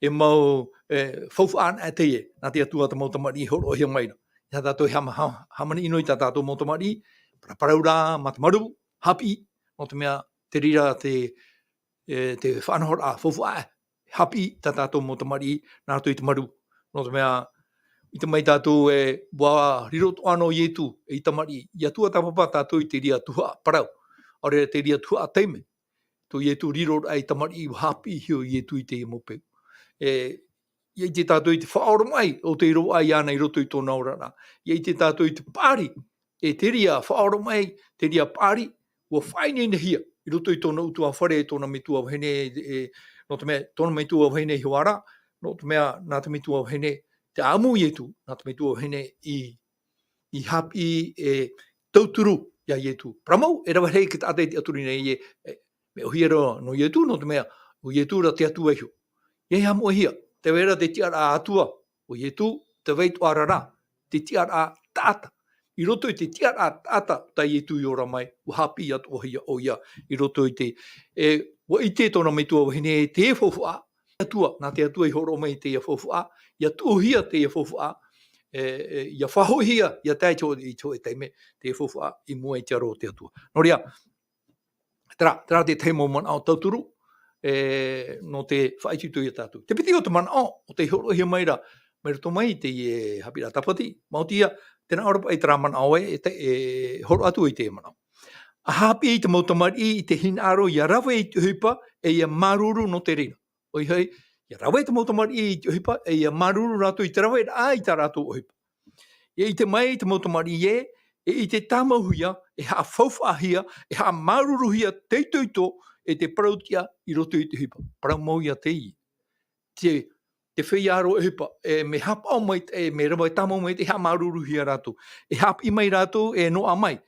e mau, e, faufaʻa anaʻe teie, nā te Atua te mau tamariʻi i hōroʻahia mai ra. ʻIa tātou e hāma-, hā-, hāmani ʻino i tā tātou mau tamariʻi, paraparauraʻa, mātamaru, haʻapiʻi, nō te mea, te reira te, e, te faʻanahoraʻa, faufaʻa, haʻapiʻi tā tātou mau tamariʻi, nā roto i te maru. Nō te mea, ʻite mai tātou ē, ʻua riro atoʻa ʻo Ietu, ei tamariʻi, ʻia tuatāpapa tātou i te reira tuhaʻa parau. ʻAore rā te reira tuhaʻa taime. Tō Ietu riro ra ei tamariʻi, ʻua haʻapiʻihia ʻo Ietu i teie mau peu. E, ʻia ʻite tātou i te faʻaoromaʻi, ʻo tei roaʻa iāna i roto i tōna oraraʻa. ʻIa ʻite tātou i te paʻari, e te reira faʻaoromaʻi, te reira paʻari, ʻua faʻaineinehia, i roto i tōna ʻutuāfare, tōna metua vahine, e, nō te mea, tōna metua vahine iho ā ra, nō te mea, nā te metua vahine, te ʻāʻamu o Ietu, nā te metua vahine i, i haʻapiʻi, e, tauturu iā Ietu. Parau mau, e rave rahi te taʻata i tiʻaturi nei ē, e, mea ʻōhie roa nō Ietu, nō te mea, ʻo Ietu rā te Atua iho. ʻIa haʻamoʻahia, tē vai ra te tiʻaraʻa Atua, ʻo Ietu, tē vai atoʻa ra rā, te tiʻaraʻa taʻata. I roto i te tiʻaraʻa taʻata, tā Ietu i ora mai, ʻua haʻapiʻi atoʻahia ʻoia, i roto i te, e, ʻua ʻite tōna metua vahine, te faufaʻa, Atua, nā te Atua i hōroʻa mai i teie faufaʻa, ʻia tuʻuhia teie faufaʻa, e, e, ʻia faʻahoʻihia, ʻia tae i te hō-, i te hōʻē taime, teie faufaʻa i mua i te aro o te Atua. Nō reira, terā, terā te tahi mau manaʻo tauturu, e, nō te faʻaitoito ia tātou. Te piti o te manaʻo, ʻo tei hōroʻahia mai ra, mai roto mai i teie haʻapiʻiraʻa tāpati, maoti ia, tē nā ʻō ra paʻi terā manaʻo ē, e te, e, hōroʻa atu i teie manaʻo. ʻA haʻapiʻi te mau tamariʻi i te hinaʻaro ʻia rave i te ʻohipa, e ʻia māuruuru nō te reira. ʻOia hoʻi, ʻia rave te mau tamariʻi i te ʻohipa, e ʻia māuruuru rātou i te raveraʻa i tā rātou ʻohipa. ʻIa ʻite mai te mau tamariʻi ē, e ʻite tāmauhia, e haʻafaufaʻahia, e haʻamāuruuruhia te itoito, e te parautiʻa i roto i te ʻohipa. Parau mau ia teie. Te, te feiā roa ʻohipa, e mea haʻapaʻo mai, e mea rave tāmau mai, e haʻamāuruuruhia rātou. E haʻapiʻi mai rātou, e noaʻa mai.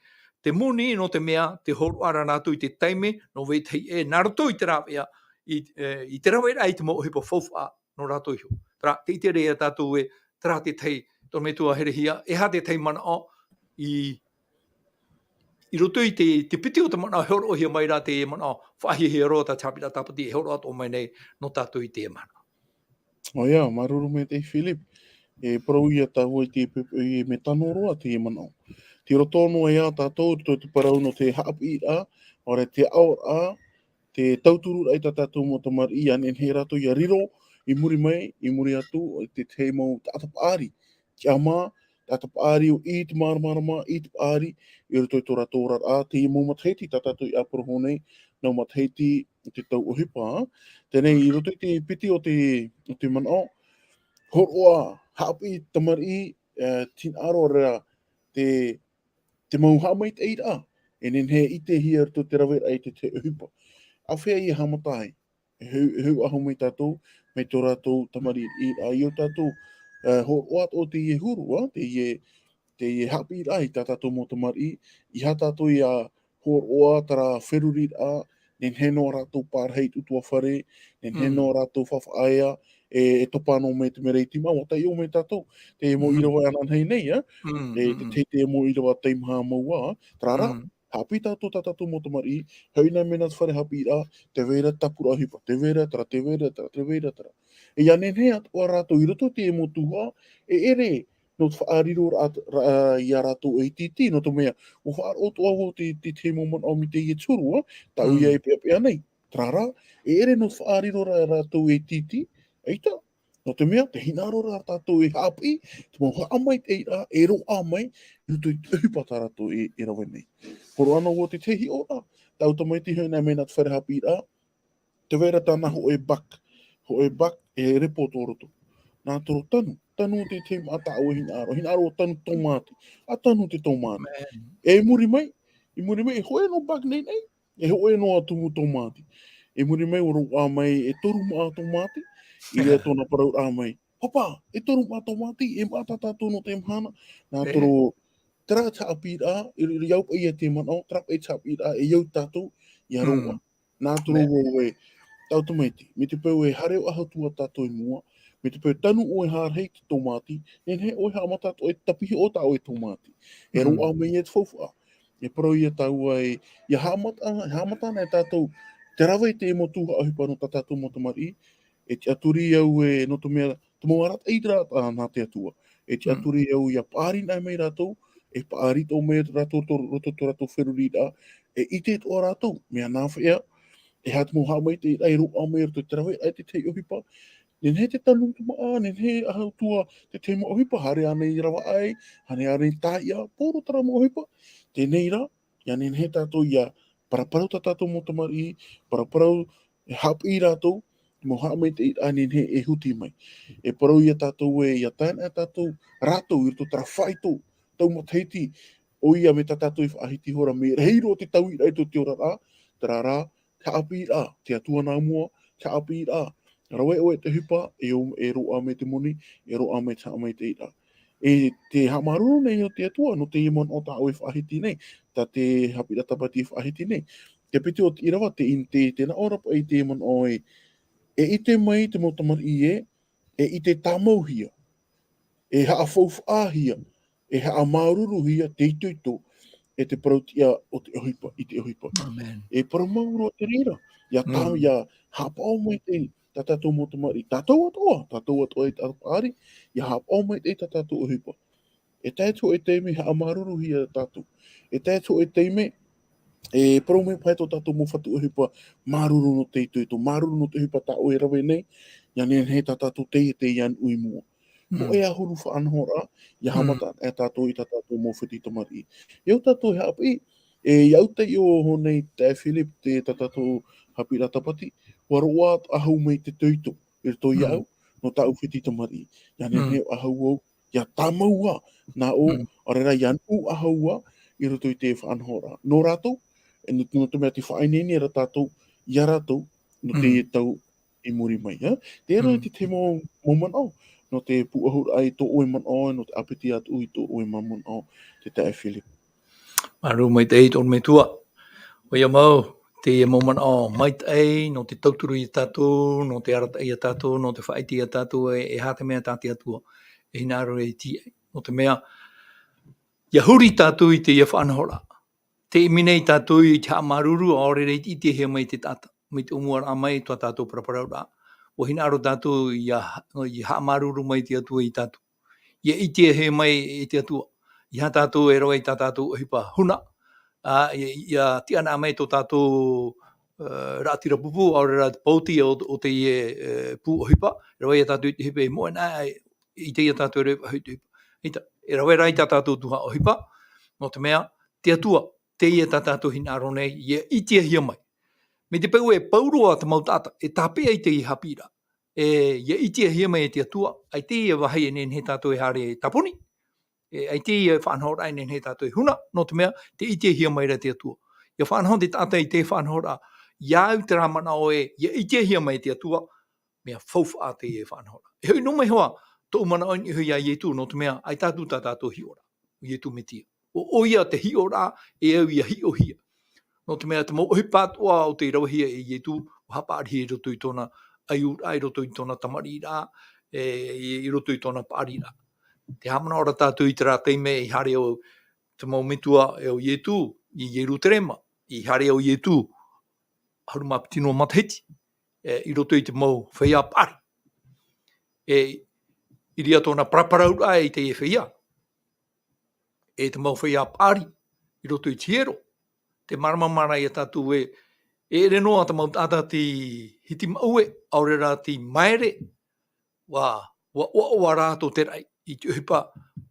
Te moni nō te mea, tē hōroʻa ra rātou i te taime, nō vetahi ʻē, nā roto i te rāveʻa, i, e, i te raveraʻa i te mau ʻohipa faufaʻa, nō rātou iho. Terā, tē ʻite ra ia tātou ē, terā te tahi, tō metua herehia, e aha te tahi manaʻo, i, i roto i te, te piti o te manaʻo, e hōroʻahia mai ra te manaʻo, faʻahiahia roa tā te haʻapiʻiraʻa tāpati, e hōroʻa atoʻa mai nei, nō tātou i teie mahana. ʻOia, māuruuru maitaʻi Philip. E parau ia tāua i te poʻipoʻi ē mea tano roa teie manaʻo. Tei roto noa ia tātou, i roto i te parau nō te haʻapiʻiraʻa, ʻaore te aʻoraʻa, te tauturuʻraʻa i tā tātou mau tamariʻi, ʻia nehenehe rātou ʻia riro, i muri mai, i muri atu, i te tahi mau taʻata paʻari. Tiʻamā, tā te paʻari o i te māramarama, i te paʻari, i roto i tō rātou oraraʻa, teie mau matahiti tā tātou i ʻāpōrohia nei, nau matahiti o te tau ʻohipa. Teie nei, i roto i te piti o te, o te manaʻo, hōroʻa, haʻapiʻi tamariʻi, e, te hinaʻaro ra, te, te mau haʻamaitaʻiraʻa, e nehenehe e ʻitehia i roto i te raveraʻa i te, te ʻohipa. ʻĀfea ia haʻamata ai? E hau, e hau ʻahu mai tātou, mai tō rātou tamariʻiraʻa, i ō tātou, e, hōroʻa atoʻa teie huru, ā, teie, teie haʻapiʻiraʻa i tā tātou mau tamariʻi, ʻeiaha tātou ia hōroʻa terā feruriraʻa, nehenehe noa rātou parahi i te ʻutuāfare, nehenehe Mm. noa rātou faʻaea, e, e topa noa mai te mea ra i te mau, ʻua taiʻo mai tātou, te mau Mhm. ʻīrava ananahi nei, ā? Mm, E, mm, te, mm. te, te mau ʻīrava teimaha mau ā, terā rā, Mm. haʻapiʻi tātou tā tātou mau tamariʻi, hoʻi nā mea nā te fare haʻapiʻiraʻa, tē vai ra te tāpura ʻohipa, tē vai ra terā, tē vai ra terā, tē vai ra terā. E ia nehenehe atoʻa rātou i roto i te mau tuhaʻa, e ʻere nō te faʻariro ra, ra, ia rātou e tītī, nō te mea, ʻua faʻaroʻo atoʻa vau te, te, te mau manaʻo mai teie te huru, ā, tāʻu ia Mm. e peʻapeʻa nei. Terā rā, e ʻere nō te faʻariro ra rātou e tītī, ʻeita, nō te mea, te hinaʻaro ra tātou e haʻapiʻi, te mau haʻamaitaʻiraʻa, e roaʻa mai, i roto i te ʻohipa tā rātou e, e rave nei. Hōroʻa noa vau te tahi hiʻoraʻa, tāʻu tamaiti hoʻi nā mea nā te fare haʻapiʻiraʻa, tē vai ra tāna hōʻē bag, hōʻē bag, e repo tō roto. Nā toro tanu, tanu te, te māʻa tāʻu e hinaʻaro, hinaʻaro tanu tōmāti, ʻa tanu te tōmāti. Man. E muri mai, i muri mai, e hōʻē noa bag nei nei, e hōʻē noa tumu tōmāti. I muri mai, ʻua roaʻa mai e toru māʻa tōmāti, i reira tōna parauraʻa mai. Papa, e toru māʻa tōmāti, e māʻa tā tātou nō te mahana. Nā E. toro, terā te haʻapiʻiraʻa, i, i au paʻi ia te manaʻo, terā paʻi te haʻapiʻiraʻa, e au tātou, ia Mm. roaʻa. Nā toro Man. vau e, tāʻu tamaiti, mai te peu e haere ʻoe ʻahu atu ā tātou i mua, mai te peu tanu ʻoe e haere i te tōmāti, nehenehe ʻoe e haʻamata atoʻa e tapihoʻo tā ʻoe tōmāti. E Mm. roaʻa mai ia te faufaʻa. E parau ia tāua e, ia haʻamata, haʻamata ana e tātou, te rave i te mau tuhaʻa ʻohipa nō tā tātou mau tamariʻi, e tiʻaturi au e, nō te mea, te mau arataʻiraʻa nā te Atua. E tiʻaturi au ia paʻari nā mai rātou, e paʻari atoʻa mai rātou, roto, roto tō rātou feruriraʻa, e ʻite atoʻa rātou, mea nāfea, e aha te mau haʻamaitaʻiraʻa e roaʻa mai roto i te raveraʻa i te tahi ʻohipa, nehenehe te tanu te māʻa, nehenehe ʻahu atu ā te tahi mau ʻohipa, haere ānei ravaʻai, haere ānei tāiʻa, poro terā mau ʻohipa, teie rā, ia nehenehe tātou ia paraparau tā tātou mau tamariʻi, paraparau e haʻapiʻi rātou, mau haʻamaitaʻiraʻa nehenehe e huti mai. E parau ia tātou e, ia tae ana tātou, rātou i roto terā faito, tau matahiti, ʻoia mai tā tātou i faʻahiti ihora, mea rahi roa te tauiraʻa i tō te oraraʻa, terā rā, te haʻapiʻiraʻa, te Atua nā mua, te haʻapiʻiraʻa. Rave ʻoe i te ʻohipa, e ʻo-, e roaʻa mai te moni, e roaʻa mai te haʻamaitaʻiraʻa. E te haʻamāuruuru nei o te Atua, nō teie manaʻo tā ʻoe e faʻahiti nei, tā te haʻapiʻiraʻa tāpati e faʻahiti nei. Te piti o te ʻīrava, te in-, te, te nā ʻō ra paʻi i te manaʻo e, e ʻite mai te mau tamariʻi ē, e ʻite tāmauhia, e haʻafaufaʻahia, e haʻamāuruuruhia te itoito, e te parau-tiʻa o te ʻohipa, i te ʻohipa. Amen. E parau mau roa te reira, ia tā, Mm. ia haʻapaʻo maitaʻi tā tātou mau tamariʻi, tātou atoʻa, tātou atoʻa i te paʻari, ia haʻapaʻo maitaʻi tā tātou ʻohipa. E tae atu i te taime haʻamāuruuruhia tātou. E tae atu i te taime, e parau mai paʻi tō tātou mau fatu ʻohipa, māuruuru nō te itoito, māuruuru nō te ʻohipa tā ʻoe e rave nei, ia nehenehe tā tātou teie, teie ā nuʻu i mua. Mm. Hōʻē ʻahuru faʻanahoraʻa, ia Mm. haʻamata e tātou i tā tātou mau feti tamariʻi. E au tātou e haʻapiʻi, e, ia au taiʻo iho nei taeaʻe Philip, te tā tātou haʻapiʻiraʻa tāpati, ʻua roaʻa ʻahu mai te itoito, i roto ia Mm. au, nō tāʻu feti tamariʻi. Ia nehenehe Mm. ʻahu au, ia tāmau ā, nā ʻō, Mm. ʻaore rā ia nuʻu ʻahu ā, i roto i te faʻanahoraʻa. Nō rātou, e nō, nō te mea tē faʻaineine ra tātou, ia rātou, nō Mm. te tau i muri mai, ā. Terā Mm. te, te mau, mau manaʻo, nō te pūʻohuraʻa i tō ʻoe manaʻo, nō te ʻāpiti atu i tō ʻoe mau manaʻo, te taeaʻe Philip. Māuruuru maitaʻi tō ʻoe metua. ʻOia mau, teie mau manaʻo maitaʻi, nō te tauturu ia tātou, nō te arataʻi ia tātou, nō te faʻaʻite ia tātou, e, e aha te mea tā te Atua e hinaʻaro e tīaʻi. Nō te mea, ia huri tātou i teie faʻanahoraʻa. Tē ʻimi nei tātou i te haʻamāuruuru, ʻaore rā i te ʻitehia mai te taʻata. Mai te ʻōmuaraʻa mai, tō tātou paraparauraʻa. ʻUa hinaʻaro tātou ia, ia haʻamāuruuru mai te Atua ia tātou. Ia ʻitehia mai e te Atua. ʻEiaha tātou e rave i tā tātou ʻohipa huna. Ā, ia, ia tiʻa ana mai tō tātou, ā, raʻatira pupu, ʻaore rā te pauti o, o teie, ā, pū ʻohipa. Rave ia tātou i te ʻohipa e moʻe ana, ʻaita ia tātou e rave faʻahou i te ʻohipa. ʻAita, E rave rā i tā tātou tuhaʻa ʻohipa, nō te mea, te Atua, teie tā tātou hinaʻaro nei, ia ʻitehia mai. Mai te peu e pau roa te mau taʻata, e tāpeʻa i teie haʻapiʻiraʻa. E, ia ʻitehia mai e te Atua, ʻaita e vāhi e nehenehe tātou e haere e tāpuni, e, ʻaita e faʻanahoraʻa e nehenehe tātou e huna, nō te mea, tē ʻitehia mai ra te Atua. Ia faʻanaho te taʻata i te faʻanahoraʻa, ia au terā manaʻo ē, ia ʻitehia mai e te Atua, mea faufaʻa teie faʻanahoraʻa. E hoʻi noa mai hoʻi, tōʻu manaʻo i niʻa iho ia Ietu, nō te mea, ʻaita atu tā tātou hiʻoraʻa, ʻo Ietu Metia. ʻO, ʻoia te hiʻoraʻa, e au ia hiʻohia. Nō te mea, te mau ʻohipa atoʻa o tei ravehia e Ietu, ʻua haʻapaʻarihia i roto i tōna ʻaiūraʻa, i roto i tōna tamariʻiraʻa, e, i, i roto i tōna paʻariraʻa. Tē haʻamanaʻo ra tātou i terā taime i haere ʻo te mau metua ʻo Ietu i Ierutarema, i haere ʻo Ietu ʻahuru mā piti noa matahiti, e, i roto i te mau feiā paʻari. E, i reira tōna paraparauraʻa i teie feiā. E te mau feiā paʻari, i roto i te hiero. Tē māramarama ra ia tātou ē, e ʻere noa te mau taʻata tei hitimaʻue, ʻaore rā tei maere, ʻua, ʻua, ʻua, ʻua rātou te raʻi, i te ʻohipa,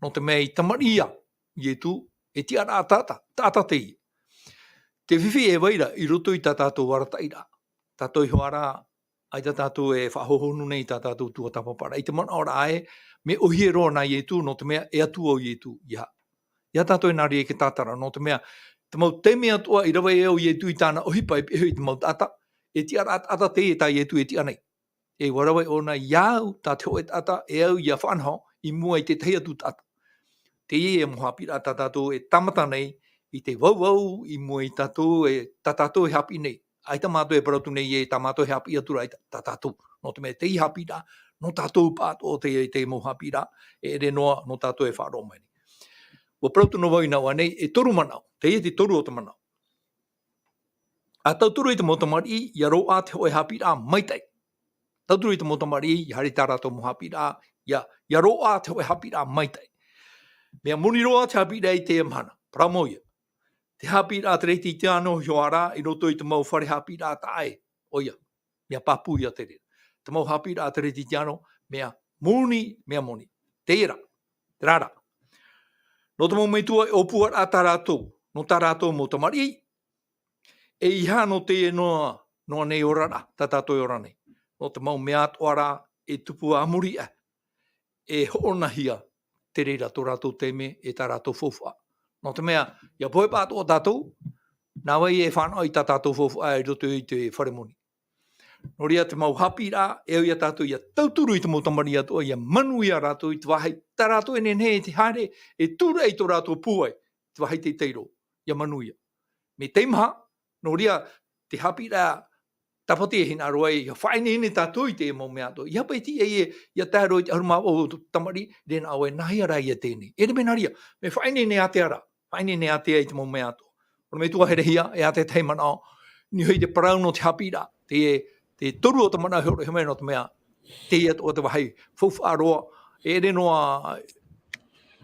nō te mea i tamariʻi ia, Ietu, e tiʻaraʻa taʻata, taʻata teie. Te fifi e vai ra, i roto i tā tātou arataʻiraʻa. Tātou iho ā rā, ʻaita tātou e faʻahohonu nei i tā tātou tuatāpaparaʻa. I te manaʻoraʻa ē, mea ʻōhie roa nā Ietu, nō te mea e Atua ʻo Ietu, ia. Ia tātou e nā reira e tātara, nō te mea, te mau taime atoʻa i rave ai ʻo Ietu i tāna ʻohipa e pihaʻi i te mau taʻata, e tiʻaraʻa taʻata teie tā Ietu e tiʻa nei. E ʻua rave ʻōna ia au, tā te hōʻē taʻata, e au ia faʻanaho, i mua i te tahi atu taʻata. Teie e mau haʻapiʻiraʻa tā tātou e tāmata nei, i te vauvau, i mua ia tātou, e, tā tātou e haʻapiʻi nei. ʻAita mātou e parau atu nei ē, tā mātou e haʻapiʻi atu ra ʻaita, tā tātou. Nō te mea teie haʻapiʻiraʻa, nō tātou pāʻatoʻa teie, teie mau haʻapiʻiraʻa, e ʻere noa, nō tātou e faʻaroʻo mai nei. ʻUa parau atu noa vau i nā ʻō nei, e toru manaʻo, teie te toru o te manaʻo. ʻA tauturu i te mau tamariʻi, ʻia roaʻa te hōʻē haʻapiʻiraʻa maitaʻi. Tauturu i te mau tamariʻi, ʻia haere i tā rātou mau haʻapiʻiraʻa, ʻia, ʻia roaʻa te hōʻē haʻapiʻiraʻa maitaʻi. Mea moni roa te haʻapiʻiraʻa i teie mahana, parau mau ïa. Te haʻapiʻiraʻa Tere Titiano, hiʻo ā rā, i roto i te mau fare haʻapiʻiraʻa taʻa ʻē, ʻoia, mea pāpū ïa te reira. Te mau haʻapiʻiraʻa Tere Titiano, mea moni, mea moni. Teie rā, terā rā. Nō te mau metua e ʻōpuaraʻa tā rātou, nō tā rātou mau tamariʻi, e ʻeiaha nō teie noa, noa nei oraraʻa, tā tātou e ora nei. Nō te mau mea atoʻa rā, e tupu a muri aʻe, e hoʻonahia te reira tō rātou taime, e tā rātou faufaʻa. Nō te mea, ʻia pohe pāʻatoʻa tātou, nā vai e fānaʻo i tā tātou faufaʻa i roto i te fare moni. Nō reira te mau haʻapiʻiraʻa, e au ia tātou ʻia tauturu i te mau tamariʻi atoʻa, ʻia manuia rātou i te vāhi, tā rātou e nehenehe e te haere, e tūraʻi i tō rātou pūai, te vāhi teitei roa, ʻia manuia. Mea teimaha, nō reira te haʻapiʻiraʻa tāpati e hinaʻaro ai, ʻia faʻaineine tātou i te mau mea atoʻa. ʻEiaha paʻi e tiʻa ē, ʻia tae roa i te ʻahuru mā vaʻu tamariʻi, rena ʻoe, nāhea rā ïa teie nei. E rima nā reira, mea faʻaineine ātea rā, faʻaineine ātea i te mau mea atoʻa. ʻO te metua herehia, e ātea tahi manaʻo, i niʻa hoʻi i te parau nō te haʻapiʻiraʻa, te, te toru o te manaʻo e hōroʻahia mai nō te mea, teie atoʻa te vāhi faufaʻa roa, e ʻere noa,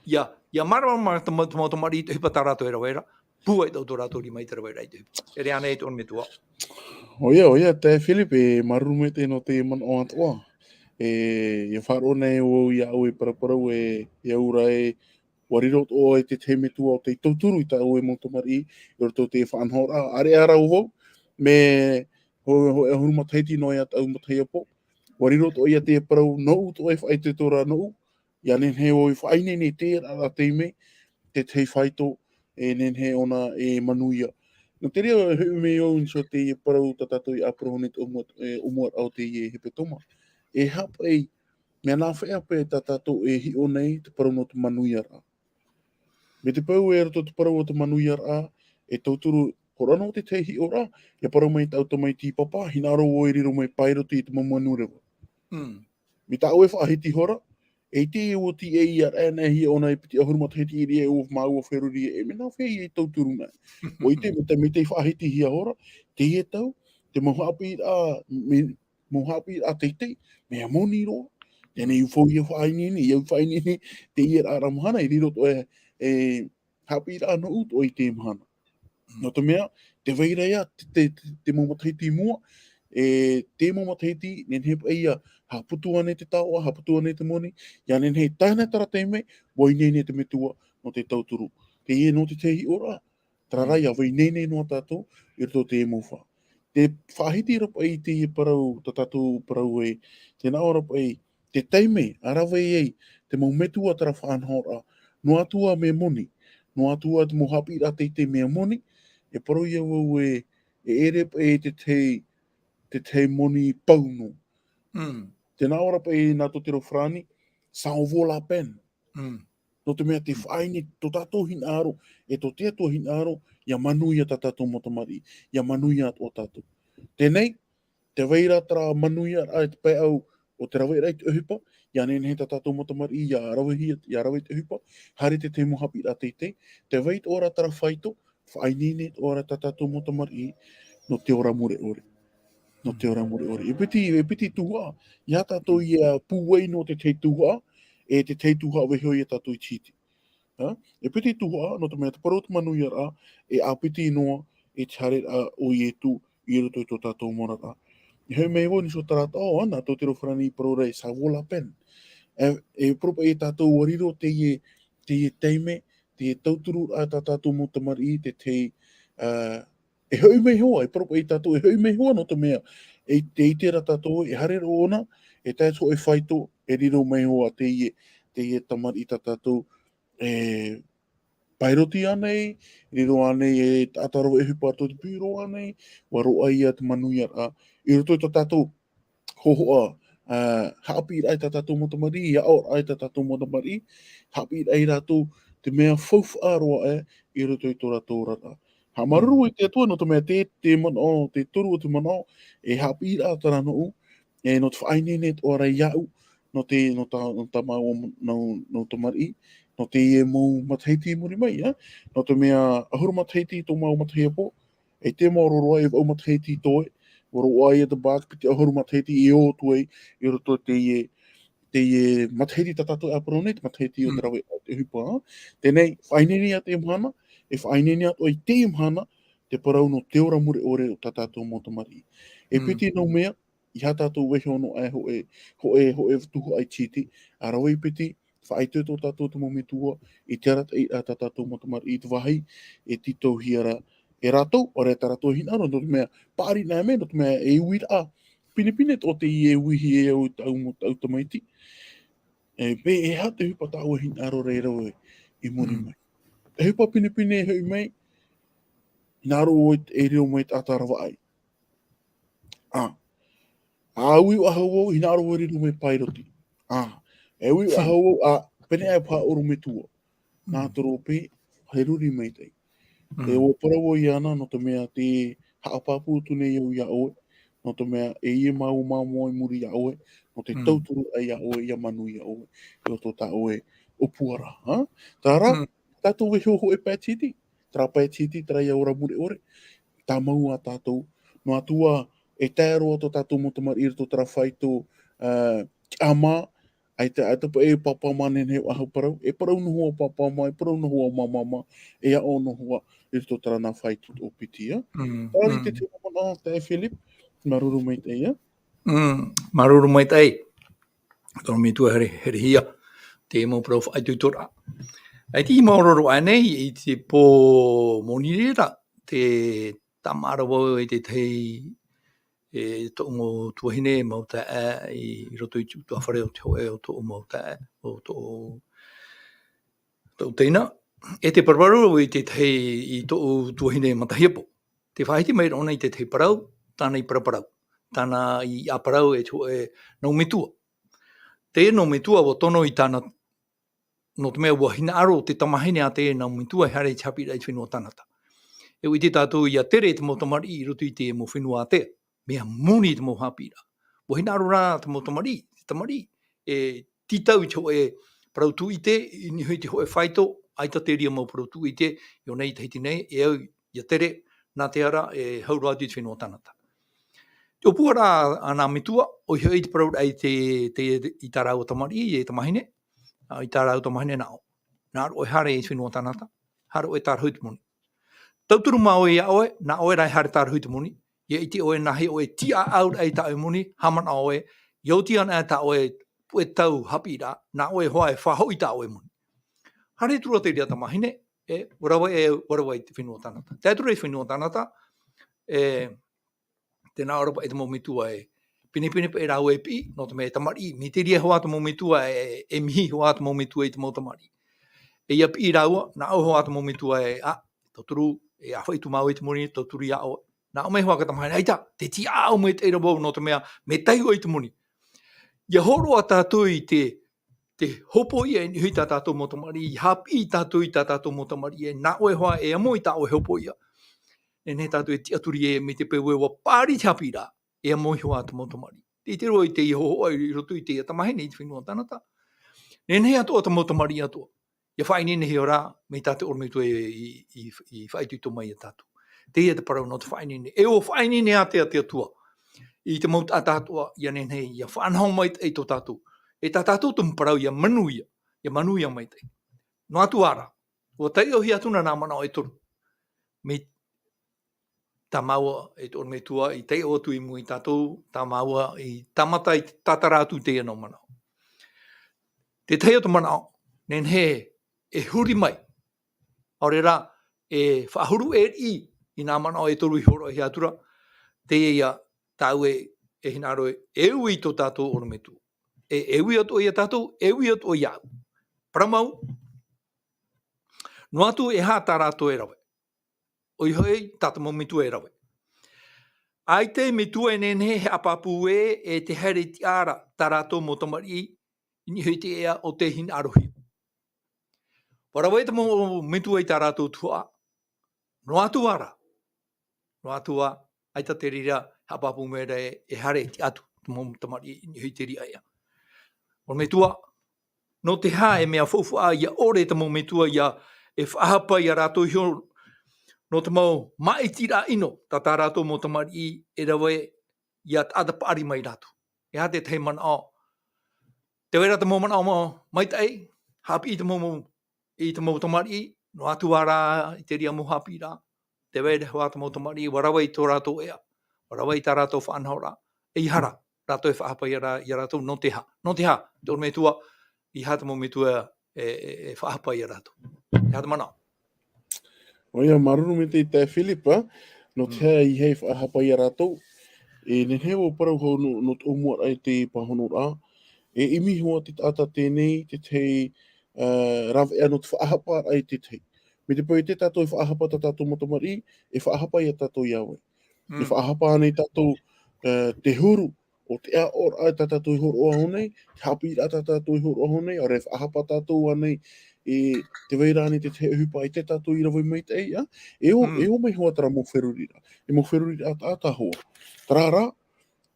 ʻia, ʻia māramarama te mau, te mau tamariʻi i te ʻohipa tā rātou e rave ra, pūai tō rātou rima i te rave ra i te ʻohipa. E ʻere ānei tō ʻoe metua? ʻOia, ʻoia, taeaʻe Philip, e māuruuru maitaʻi nō te manaʻo atoʻa. E, ʻia faʻaroʻo nei vau iā ʻoe paraparau e, e au ra ē, ʻua riro atoʻa e te tahi metua ʻo tei tauturu i tā ʻoe mau tamariʻi, i roto i te faʻanahoraʻa, ʻāreʻa rā vau, mea hō-, hō-, ʻahuru matahiti noa ia tāʻu matahiti ʻāpō. ʻUa riro atoʻa ïa te parau nōʻu atoʻa e faʻaitoito ra nōʻu, ʻia nehenehe vau e faʻaineine i terā rā taime, te tahi faito, e nehenehe ʻōna e manuia. Nō te reira, e hoʻi mai au i niʻa i teie parau tā tātou i ʻāpōro nei te ʻōmua-, e, ʻōmuaraʻa o teie hepetoma. E aha paʻi, mea nāfea paʻi tā tātou e hiʻo nei te parau nō te manuiaraʻa. Mai te peu e roto te parau o te manuiaraʻa, e tauturu, hōroʻa noa te tahi hiʻoraʻa, ʻia parau mai tāʻu tamaiti pāpā, hinaʻaro vau e riro mai paʻi i roto i te mau manureva. Mm. Mai tā ʻoe faʻahiti iho ra, e ʻite ʻoe ʻua tiʻa ʻia raʻi anaʻe hia ʻōna i te piti ʻahuru matahiti i reira ʻua mā ʻua feruri, e mea nāfea ïa e tauturu nei. ʻUa ʻite, mai te, mai te faʻahiti hia iho ra, teie tau, te mau haʻapiʻiraʻa, me, mau haʻapiʻiraʻa teitei, mea moni roa. Teie nei ʻua fou ïa faʻaineine, ʻia faʻaineine, teie rā, rā mahana, e riro atoʻa e, e, haʻapiʻiraʻa nōʻu atoʻa i te mahana. Mm. Nō te mea, tē vai ra ïa, te, te, te, te mau matahiti i mua, e te mau matahiti, nehenehe paʻi ia haʻaputu ānei te taoʻa, haʻaputu ānei te moni, ia nehenehe tae noa terā taime, ʻua ineine te metua nō te tauturu. Teie nō te tahi hiʻoraʻa, terā rā ia vai ineine noa tātou, i roto i te mau fā. Te faʻahiti ra paʻi i teie parau, tā tātou parau ē, tē nā ʻō ra paʻi, te taime, ʻa rave ai, te mau metua terā faʻanahoraʻa, noa atu ā mea moni, noa atu ā te mau haʻapiʻiraʻa teitei mea moni, e parau ia vau ē, e ʻere paʻi te tahi, te tahi moni paunu. Mm. Tē nā ʻō ra paʻi nā tō te reo farāni, ça en vaut la peine. Mm. Nō te mea te faʻaineine, tō tātou hinaʻaro, e tō te Atua hinaʻaro, ia manuia tā tātou mau tamariʻi, ia manuia atoʻa tātou. Teie nei, tē vai ra terā manuiaraʻa e te pae au, ʻo te raveraʻa i te ʻohipa, ia nehenehe tā tātou mau tamariʻi, ia ravehia, ia rave i te ʻohipa, haere te tahi mau haʻapiʻiraʻa teitei, tē vai atoʻa ra terā faito, faʻaineine atoʻa ra tā tātou mau tamariʻi, nō te ora mure ʻore. Nō te ora mure ʻore. E piti, e piti tuhaʻa, ia tātou ia pūai nō te tahi tuhaʻa, e te tahi tuhaʻa vaiiho ia tātou i te hiti. Ha? E piti tuhaʻa, nō te mea te parau o te manuiaraʻa, e ʻāpiti noa, i te haereraʻa o Ietu, i roto i tō tātou mau oraraʻa. E hoʻi mai vau i niʻa i terā taoʻa, nā tō te reo farāni i parau ra ē, ça vaut la peine. E, e parau paʻi ia tātou ʻua riro teie, teie taime, teie tautururaʻa tā tātou mau tamariʻi, te tahi, ā, e hoʻi mai hoʻi, e parau paʻi ia tātou, e hoʻi mai hoʻi nō te mea, e, tē ʻite ra tātou, e haere roa ʻōna, e tae atu hoʻi e faito, e riro mai hoʻi teie, teie tamariʻi tā tātou, e, pairoti ānei, riro ānei e taʻata rave ʻohipa i roto i te pūrō ānei, ʻua roaʻa ia te manuiaraʻa, i roto i tō tātou hōhoʻa, ā, haʻapiʻiraʻa i tā tātou mau tamariʻi, ia aʻoraʻa i tā tātou mau tamariʻi, haʻapiʻiraʻa ia rātou, te mea faufaʻa roa ē, i roto i tō rātou oraraʻa. Haʻamāuruuru i te Atua, nō te mea te, te manaʻo, te toru o te manaʻo, e haʻapiʻiraʻa terā nōʻu, e nō te faʻaineine atoʻa ra iāʻu, nō te, nō tā, nō tā māua, nō, nō tamariʻi, nō teie mau matahiti i muri mai, ā. Nō te mea ʻahuru matahiti tō māua matahiapo, e te maoro roa e vaʻu matahiti toe, ʻua roaʻa ia te bac, piti ʻahuru matahiti i ō atu ai, i roto i teie, teie matahiti tā tātou e ʻāparau nei, te matahiti o te rave, te ʻohipa, ā. Teie nei, faʻaineine ia teie mahana, e faʻaineine atoʻa i teie mahana, te parau nō te ora mure ʻore o tā tātou mau tamariʻi. E piti nō mea, ʻeiaha tātou vaiiho noa ē hōʻē, hōʻē, hōʻē tuhaʻa i te hiti, ʻa rave i piti, faʻaitoito tātou te mau metua, i te arataʻi, ā, tā tātou mau tamariʻi i te vāhi, e tītauhia ra, e rātou, ʻaore tā rātou hinaʻaro, nō te mea, paʻari noa mea, nō te mea, e uiraʻa, pinepine tō teie uihi e au i tāʻu mau, tāʻu tamaiti. E, pe, e aha te ʻohipa tā ʻoe hinaʻaro ra e rave i muri mai. Te ʻohipa pinepine e hoʻi mai, hinaʻaro ʻoe e riro mai te taʻata ravaʻai. Ā. ʻA uiuaha vau, hinaʻaro vau e riro mai pairoti. Ā. E uiuaha vau, ā, pēneiaʻe paha ʻorometua. Nā te rōpē, e ruri maitaʻi. E, ʻua parau vau iāna, nō te mea tē haʻapāpū atu nei au iā ʻoe, nō te mea e ʻia māua māmā i muri iā ʻoe, nō te tauturu ai iā ʻoe, ʻia manuia ʻoe, i roto tā ʻoe ʻōpuaraʻa, ā? Terā rā, tātou vaiiho hōʻē pae tītī, terā pae tītī, terā ia ora mure ʻore, tāmau ā tātou, noa atu ā, e tae roa tō tātou mau tamariʻi i roto terā faito, ā, tiʻamā, ʻaita, ʻaita paʻi e pāpā mā nehenehe ʻoe e parau, e parau noa hoʻi pāpā mā, e parau noa hoʻi māmā mā, e aʻo noa hoʻi, i roto terā nā faito ʻōpiti, ā. Terā ia te tahi mau manaʻo, taeaʻe Philip, māuruuru maitaʻi, ā. Mm, māuruuru maitaʻi. Tō ʻorometua here, herehia. Te mau parau faʻaitoitoraʻa. ʻAita i maoro roa nei, i te pō Monirē ra, tē tāmā ra vau i te tahi, e, tōʻu mau tuahine mau taeaʻe i, i roto i te ʻutuāfare o te hōʻē o tōʻu mau taeaʻe, o tōʻu, tōʻu teina. E tē paraparau ra vau i te tahi, i tōʻu tuahine matahiapo. Tē faʻahiti mai ra ʻōna i te tahi parau, tāna i paraparau. Tāna i ʻāparau e te hōʻē nau metua. Teie nau metua ʻua tono i tāna, nō te mea ʻua hinaʻaro te tamahine a teie nau metua e haere i te haʻapiʻiraʻa i te fenua Tānata. E ʻua ʻite tātou ʻia tere te mau tamariʻi i roto i te mau fenua ātea. Mea moni te mau haʻapiʻiraʻa. ʻUa hinaʻaro rā te mau tamariʻi, te tamariʻi, e tītau i te hōʻē parau tūʻite, i niʻa i te hōʻē faito, ʻaita te reira mau parau tūʻite, i ʻō nei i Tahiti nei, e au ʻia tere, nā te ara, e hau roa atu i te fenua Tānata. Te ʻōpuaraʻa a nā metua, ʻoia hoʻi te parauraʻa i te, te, i tā rāua tamariʻi, e tamahine, ā, i tā rāua tamahine nā ʻō. Nā ʻō e haere i te fenua Tānata, haere ʻoe tārahu i te moni. Tauturu mā ʻoe iā ʻoe, nā ʻoe rā e haere tārahu i te moni, ʻIa ʻite ʻoe nā hea ʻoe e tiʻaʻau ai tā ʻoe moni, haʻamanaʻo ʻoe, ʻia oti ana tā ʻoe puʻe tau haʻapiʻiraʻa, nā ʻoe hoʻi e faʻahoʻi tā ʻoe moni. Haere atu ra te reira tamāhine, e, ʻua rave, e, ʻua rave i te fenua Tanata. Tae atu ra i te fenua Tanata, e, tē nā ʻō ra paʻi te mau metua e pinepine paʻi rāua e piʻi, nō te mea e tamariʻi, mai te reira hoʻi te mau metua e, e mihi hoʻi te mau metua i te mau tamariʻi. E ʻia piʻi rāua, nā ʻō hoʻi te mau metua e, ā, tauturu, e ʻāfaʻi atu māua i te moni, tauturu ia ʻoe. Nā ʻō mai hoʻi te tamāhine, ʻaita, tē tiʻaʻau maitaʻi ra vau, nō te mea, mea tahi ʻoe i te moni. ʻIa hōroʻa tātou i te, te hopoiʻa i niʻa i tā tātou mau tamariʻi, ʻia haʻapiʻi tātou i tā tātou mau tamariʻi, e nā ʻoe hoʻi e amo i tā ʻoe hopoiʻa. E nehenehe tātou e tiʻaturi e mai te peu ē ʻua pāri te haʻapiʻiraʻa, e amo hoʻi te mau tamariʻi. Tē ʻite ra vau i teie hōhoʻa i roto i teie tamāhine i te fenua Tanata. Nehenehe atoʻa te mau tamariʻi atoʻa. ʻIa faʻaineinehia ra, mai tā te ʻorometua i, i, i, i faʻaitoito mai ia tātou. Teie te parau nō te faʻaineine. E ʻua faʻaineine atoʻa te Atua. I te mau taʻata atoʻa, ʻia nehenehe, ʻia faʻanaho maitaʻi tō tātou. E tā tātou te mau parau ʻia manuia, ʻia manuia maitaʻi. Noa atu ā rā, ʻua taiʻohia atu nā, nā manaʻo e toru. Mai tā māua e te ʻorometua i taiʻo atu i mua ia tātou, tā māua i tāmata i tātara atu i teie mau manaʻo. Te tahi o te manaʻo, nehenehe e huri mai. ʻAore rā, e faʻahuru e riʻi i nā manaʻo e toru i hōroʻahia atu ra, teie ia tāua e, e hinaʻaro e ui i tō tātou ʻorometua. E, e ui atoʻa ia tātou, e ui atoʻa iāʻu. Parau mau, noa atu e aha tā rātou e rave. ʻOia hoʻi, tā te mau metua e rave. ʻAita e metua e nehenehe e haʻapāpū ē, e te haere tiʻa ra tā rātou mau tamariʻi, i niʻa i te ea ʻo tē hinaʻarohia. ʻUa rave te mau metua i tā rātou tuhaʻa. Noa atu ā rā. Noa atu ā, ʻaita te reira, haʻapāpū mai ra e, e haere tiʻa atu te mau tamariʻi i niʻa i te riʻaeʻa. ʻO te metua, nō te aha e mea faufaʻa ʻia ʻore te mau metua ʻia e faʻahapa ia rātou iho, nō te mau māʻitiraʻa ʻino, tā tā rātou mau tamariʻi e rave ʻia taʻata paʻari mai rātou. E aha te tahi manaʻo? Tē vai ra te mau manaʻo mau maitaʻi, haʻapiʻi te mau, mau, i te mau tamariʻi, noa atu ā rā i te reira mau haʻapiʻiraʻa. Tē vai ra hoʻi te mau tamariʻi, ʻua rave i tō rātou ea, ʻua rave i tā rātou faʻanahoraʻa. ʻEiaha rā, rātou e faʻahapa ia rā, ia rātou, nō te aha, nō te aha, te ʻorometua, ʻeiaha te mau metua e, e, e faʻahapa ia rātou. E aha te manaʻo? ʻOia, māuruuru maitaʻi taeaʻe Philip, ā, nō te Mm. aha ʻeiaha e faʻahapa ia rātou. E nehenehe vau e parau hau nō, nō tōʻu mua ra i te pāhonoraʻa. E ʻimi hoʻi te taʻata teie, te tahi, ā, rāveʻa nō te faʻahaparaʻa i te tahi. Mai te peu ē tātou e faʻahapa tā tātou mau tamariʻi, e faʻahapa ia tātou iā ʻoe. E Mm. faʻahapa ānei tātou, ā, te huru, ʻo te aʻoraʻa tā tātou i hōroʻa iho nei, te haʻapiʻiraʻa tā tātou i hōroʻa iho nei, ʻaore rā e faʻahapa tātou ānei, e tē vai ra ānei te tahi ʻohipa ʻaita tātou i rave maitaʻi, ā, e ō, Mm. e ō mai hoʻi terā mau feruriraʻa, e mau feruriraʻa taʻata hoʻi. Terā rā,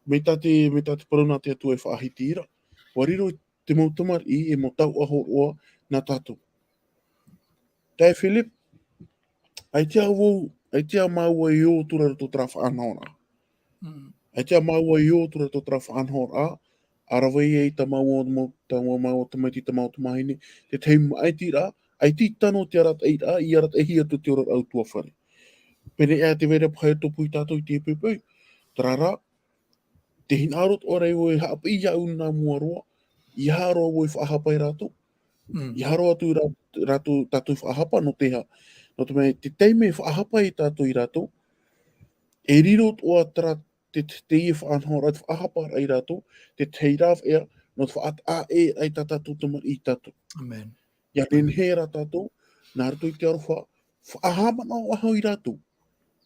mai tā te, mai tā te parau nā te Atua e faʻahiti ra, ʻua riro te mau tamariʻi, e mau taoʻa hōroʻa nā tātou. Taeaʻe Philip, ʻaita vau, ʻaita māua i ō atu ra i roto terā faʻanahoraʻa. Mm. ʻAita māua i ō atu ra i roto terā faʻanahoraʻa, ʻa rave ai tā māua, mau, tā māua tamaiti, tā māua tamāhine, te tahi māʻitiraʻa, ʻaita i tano te arataʻiraʻa, i arataʻihia atu te oraraʻa utuafare. Pēneiaʻe tē vai ra paha e tupu ia tātou i te poipoi. Terā rā, tē hinaʻaro atoʻa ra vau e haʻapiʻi iāʻu nā mua roa, ʻeiaha roa vau e faʻahapa ia rātou. Mm. ʻEiaha roa atu rā-, rātou, tātou faʻahapa nō te aha. Nō te mea, te taime e faʻahapa ai tātou ia rātou, e riro atoʻa terā, te, te, teie faʻanahoraʻa, te faʻahaparaʻa ia rātou, te tahi rāveʻa, nō te faʻataʻa ʻē ai tā tātou tamariʻi ia tātou. Amen. ʻIa nehenehe rā tātou, nā roto i te aroha, faʻahaʻamanaʻo faʻahou ia rātou.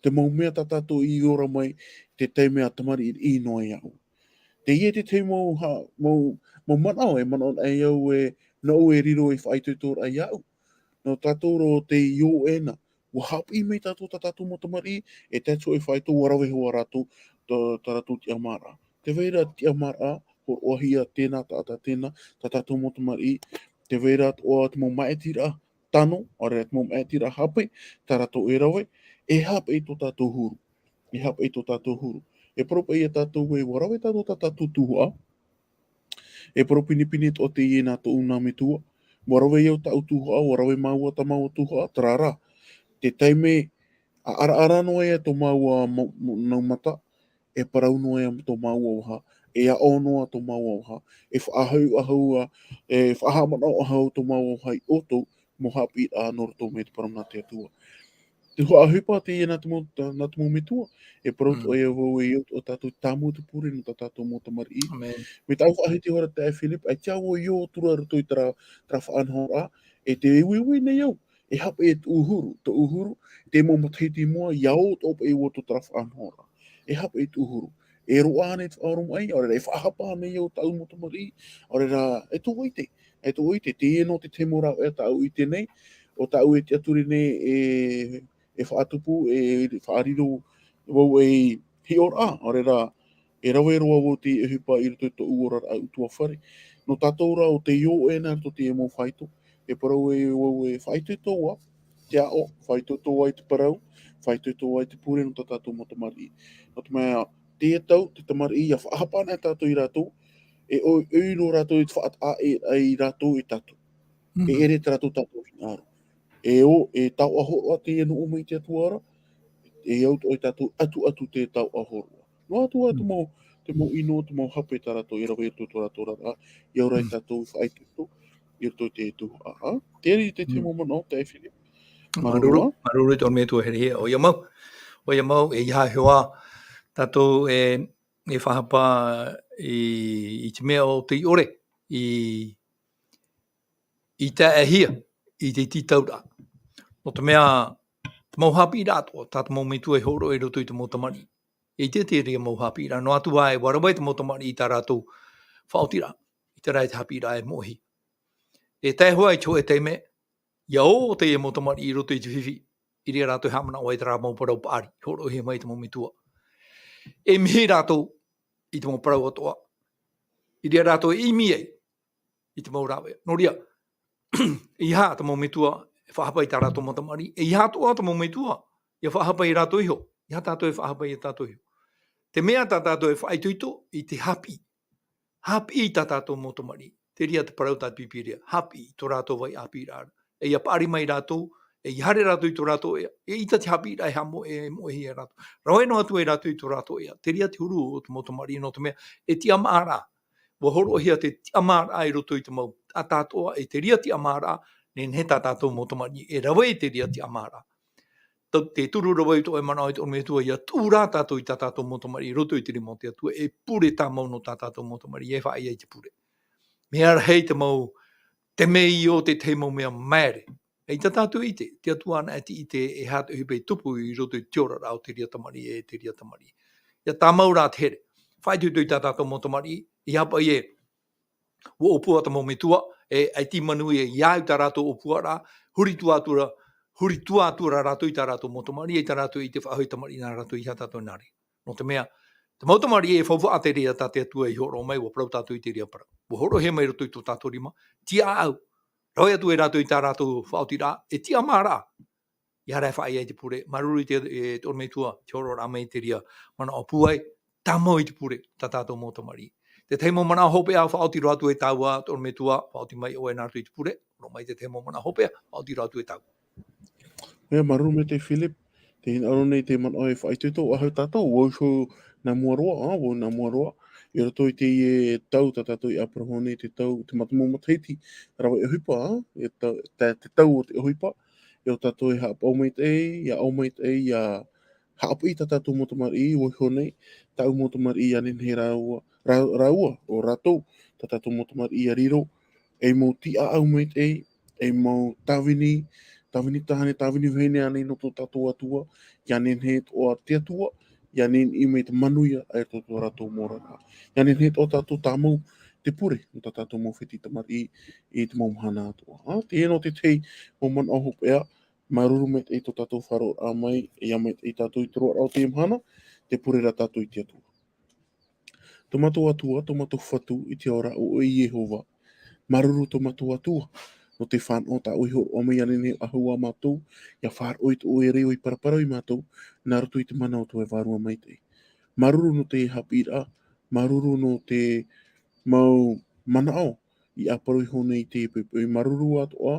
Te mau mea tā tātou i ora mai, te taime ʻa tamariʻi noa iāʻu. Teie te tahi mau ha-, mau, mau manaʻo, e manaʻo anaʻe au ē, nōʻu e riro ei faʻaitoitoraʻa iāʻu. Nō tātou roa tei ʻō ʻē na, ʻua haʻapiʻi mai tātou tā tātou mau tamariʻi, e tae atu i te faito ʻua rave hoʻi rātou, tā, tā rātou tiʻamāraʻa. Tē vai ra tiʻamāraʻa, hōroʻahia tēnā taʻata tēnā, tā tātou mau tamariʻi, tē vai ra atoʻa te mau māʻitiraʻa, tano, ʻaore rā te mau māʻitiraʻa hape, tā rātou e rave, e hape i tō tātou huru. E hape i tō tātou huru. E parau paʻi ia tātou ē, ʻua rave tātou tā tātou tuhaʻa. E parau pinepine atoʻa teie nā tōʻu nā metua. ʻUa rave au tāʻu tuhaʻa, ʻua rave māua tā māua tuhaʻa, terā rā. Te taime ʻAraʻara noa ia tō māua mau-, mau-, nau mata, e parau noa ia tō māua vaha, e aʻo noa tō māua vaha, e faʻahou-, ahou a, e faʻahaʻamanaʻo ahou tō māua vaha i ʻoutou mau haʻapiʻiraʻa nō roto mai te parau nā te Atua. Te huaʻahuipa teie nā te mau, nā te mau metua, e parau Mm. atoʻa ia vau e au atoʻa tātou tāmau te pure nō tā tātou mau tamariʻi. Amen. Mai tāʻu faʻahiti ora taeaʻe Philip, ʻaita vau i ō atu ra i roto i terā, terā faʻanahoraʻa, e te uiui nei au, e hape e tōʻu huru, tōʻu huru, te mau matahiti i mua, ʻia ō atoʻa paʻi vau i terā faʻanahoraʻa. E hape e tōʻu huru. E roaʻa nei te faʻaoromaʻi, ʻaore rā, e faʻahapa nei au tāʻu mau tamariʻi, ʻaore rā, e tō ʻoe ʻite, e tō ʻoe ʻite, teie nō te tahi mau rāveʻa tāʻu i ʻite nei, ʻo tāʻu e tiʻaturi nei e, e faʻatupu, e faʻariro vau ei hiʻoraʻa, ʻaore rā, e rave roa vau te ʻohipa i roto i tōʻu oraraʻa ʻutuāfare. Nō tātou rā ʻo tei ō ʻē nā roto i teie mau faito, e parau e vau e faʻaitoito ā, te aʻo, faʻaitoito ā i te parau, faʻaitoito ā i te pure nō tā tātou mau tamariʻi. Nō te mea, teie tau, te tamariʻi, ʻia faʻahapa ana tātou ia rātou, e ʻoi, ʻoi roa rātou i te faʻataʻa e, e ia rātou e tātou. E Mm. ʻere te rātou tātou hinaʻaro. E ō, e taoʻa hōroʻa teie nō ʻō mai te Atua ra, e au atoʻa ia tātou ʻatuʻatu te taoʻa hōroʻa. Noa atu ā te Mm. mau, te mau ʻino, te mau hape tā rātou e rave i roto i tō rātou oraraʻa, ʻia ora ia Mm. tātou i faʻaitoito, i roto i te tuhaʻa. Terā te, te Mm. mau manaʻo, taeaʻe Philip. Māuruuru, Māuruuru. māuruuru i tō metua here, ʻoia mau, ʻoia mau, ʻeiaha e hoa tātou e, e faʻahapa i, i te mea ʻo tei ʻore, i, i taeaʻehia, i te tītauraʻa. Nō te mea, te mau haʻapiʻiraʻa atoʻa, tā te mau metua e hōroʻa i roto i te mau tamariʻi. E ʻite te reira mau haʻapiʻiraʻa, noa atu ā e ʻua rave te mau tamariʻi i tā rātou faʻaotiraʻa, i terā e te haʻapiʻiraʻa e moʻehia. E tae hoʻi i te hōʻē taime, ʻia ō teie mau tamariʻi i roto i te fifi, i reira rātou e haʻamanaʻo ai terā mau parau paʻari, hōroʻahia mai te mau metua. E mihi rātou i te mau parau atoʻa, i reira rātou e ʻimi ai i te mau rāveʻa. Nō reira, ʻeiaha te mau metua e faʻahapa i tā rātou mau tamariʻi, ʻeiaha atoʻa te mau metua ʻia faʻahapa ia rātou iho, ʻeiaha tātou e faʻahapa ia tātou iho. Te mea tā tātou e faʻaitoito i te haʻapiʻi. Haʻapiʻi i tā tātou mau tamariʻi. Terā te parau tā te Pīpīria, haʻapiʻi i tō rātou vai ʻāpīraʻa. E ʻia paʻari mai rātou, e ʻia haere rātou i tō rātou ea, eʻita te haʻapiʻiraʻa e haʻamo-, e moʻehia ia rātou. Rave noa atu ai rātou i tō rātou ea. Terā te huru o te mau tamariʻi nō te mea, e tiʻamāraʻa. ʻUa hōroʻahia te tiʻamāraʻa i roto i te mau taʻata atoʻa, e terā tiʻamāraʻa, nehenehe tā tātou mau tamariʻi e rave i terā tiʻamāraʻa. Tau-, te turu rave atoʻa e manaʻo i te ʻorometua, ʻia tuʻu rā tātou i tā tātou mau tamariʻi i roto i te rima o te Atua, e pure tāmau nō tā tātou mau tamariʻi, e faʻaea i te pure. Mea rahi te mau, te mea i ō te tahi mau mea maere. ʻEita tātou e ʻite, te Atua anaʻe tei ʻite e aha te ʻohipa e tupu i roto i te oraraʻa o terā tamariʻi e terā tamariʻi. ʻIa tāmau rā te here. Faʻaitoito i tā tātou mau tamariʻi, ʻeiaha paʻi e, ʻua ʻōpua te mau metua, e, ʻaita i manuia ia au tā rātou ʻōpuaraʻa, huri atu ra, huri atu ra rātou i tā rātou mau tamariʻi, i tā rātou i te faʻahoʻi tamariʻi nā rātou ʻeiaha tātou nā reira. Nō te mea, te mau tamariʻi e faufaʻa te reira tā te Atua i hōroʻa mai, ʻua parau tātou i terā parau. ʻUa hōroʻahia mai i roto i tō tātou rima, tiʻaʻau. Rave atu ai rātou i tā rātou faʻaotiraʻa, e tiʻamāraʻa. ʻIa haere e faʻaea i te pure, māuruuru i te, e te ʻorometua, te hōroʻaraʻa mai i terā manaʻo pūai, tāmau i te pure, tā tātou mau tamariʻi. Te tahi mau manaʻo hopeʻa, faʻaoti roa atu e tāua, te ʻorometua, faʻaoti mai ʻoe nā roto i te pure, hōroʻa mai te tahi mau manaʻo hopeʻa, faʻaoti roa atu e tāua. ʻIa, māuruuru maitaʻi Philip, tē hinaʻaro nei te manaʻo e faʻaitoito, ʻaore tātou, ʻua iho nā mua roa, ā, ʻua iho nā mua roa, i roto i teie tau tā tātou i ʻāparau nei, te tau, te mata-, mau matahiti, rave ʻohipa, ā, e ta-, ta-, te tau o te ʻohipa, ʻia tātou e haʻapaʻo maitaʻi, ʻia ʻau maitaʻi, ʻia haʻapiʻi tā tātou mau tamariʻi, ʻua iho nei, tāʻu mau tamariʻi ʻia nehenehe rāua, rā-, rāua, ʻo rātou, tā tātou mau tamariʻi ʻia riro, ei mau tiʻaʻau maitaʻi, ei mau tāvini, tāvini tāne, tāvini vahine ānei nō tō tātou Atua, ʻia nehenehe atoʻa te Atua, ʻia nehenehe mai te manuia, ʻaita tō rātou mau oraraʻa. ʻIa nehenehe atoʻa tātou tāmau te pure, nō tā tātou mau fētiʻi tamariʻi, i te mau mahana atoʻa. Ā, teie nō te tahi mau manaʻo hopeʻa, māuruuru maitaʻi tō tātou faʻaroʻoraʻa mai, ʻia maitaʻi tātou i te roaraʻa o teie mahana, tē pure ra tātou i te Atua. Tō mātou Atua, tō mātou Fatu, i te ao ra ʻo ʻoe Iehova. Māuruuru tō mātou Atua, nō te fānaʻo tā ʻoe i hōroʻa mai ānei nei ʻahau ā mātou, ʻia faʻaroʻo i tō ʻoe reo i paraparau ia mātou, nā roto i te mana o tō ʻoe Vārua Maitaʻi. Māuruuru nō te haʻapiʻiraʻa, māuruuru nō te mau manaʻo, i ʻāparau iho nei i teie poʻipoʻi. Māuruuru atoʻa,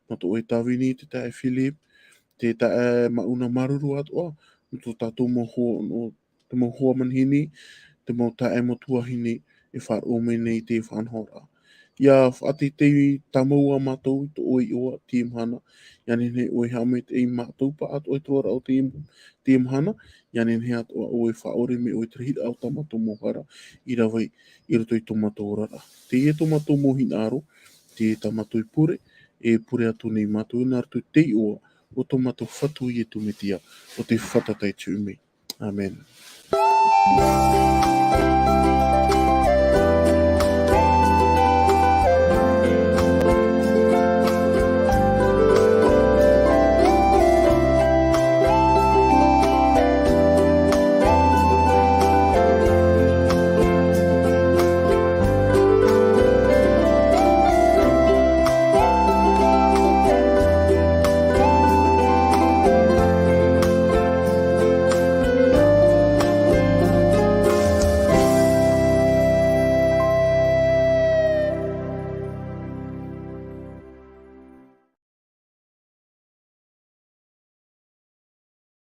nō tō ʻoe tāvini, te taeaʻe Philip, te taʻe māʻuna māuruuru atoʻa, nō tō tātou mau hoa, nō te mau hoa manihini, te mau taeaʻe mau tuahine e faʻaroʻo mai nei i te faʻanahoraʻa. ʻIa faʻateitei tāmau ā mātou i tō ʻoe iʻoa i teie mahana, ʻia nehenehe ʻoe e haʻamaitaʻi i mātou pāʻatoʻa i te roaraʻa o teie, teie mahana, ʻia nehenehe atoʻa ʻoe e faʻaʻore mai ʻoe i te rahiraʻa o tā mātou mau hara i rave i roto i tō mātou oraraʻa. Teie tō mātou mau hinaʻaro, teie tā mātou i pure, e pure atu nei mātou nā roto i te iʻoa o tō mātou Fatu Iesu Mesia, ʻo tē fātata i te ʻū mea. ʻĀmene.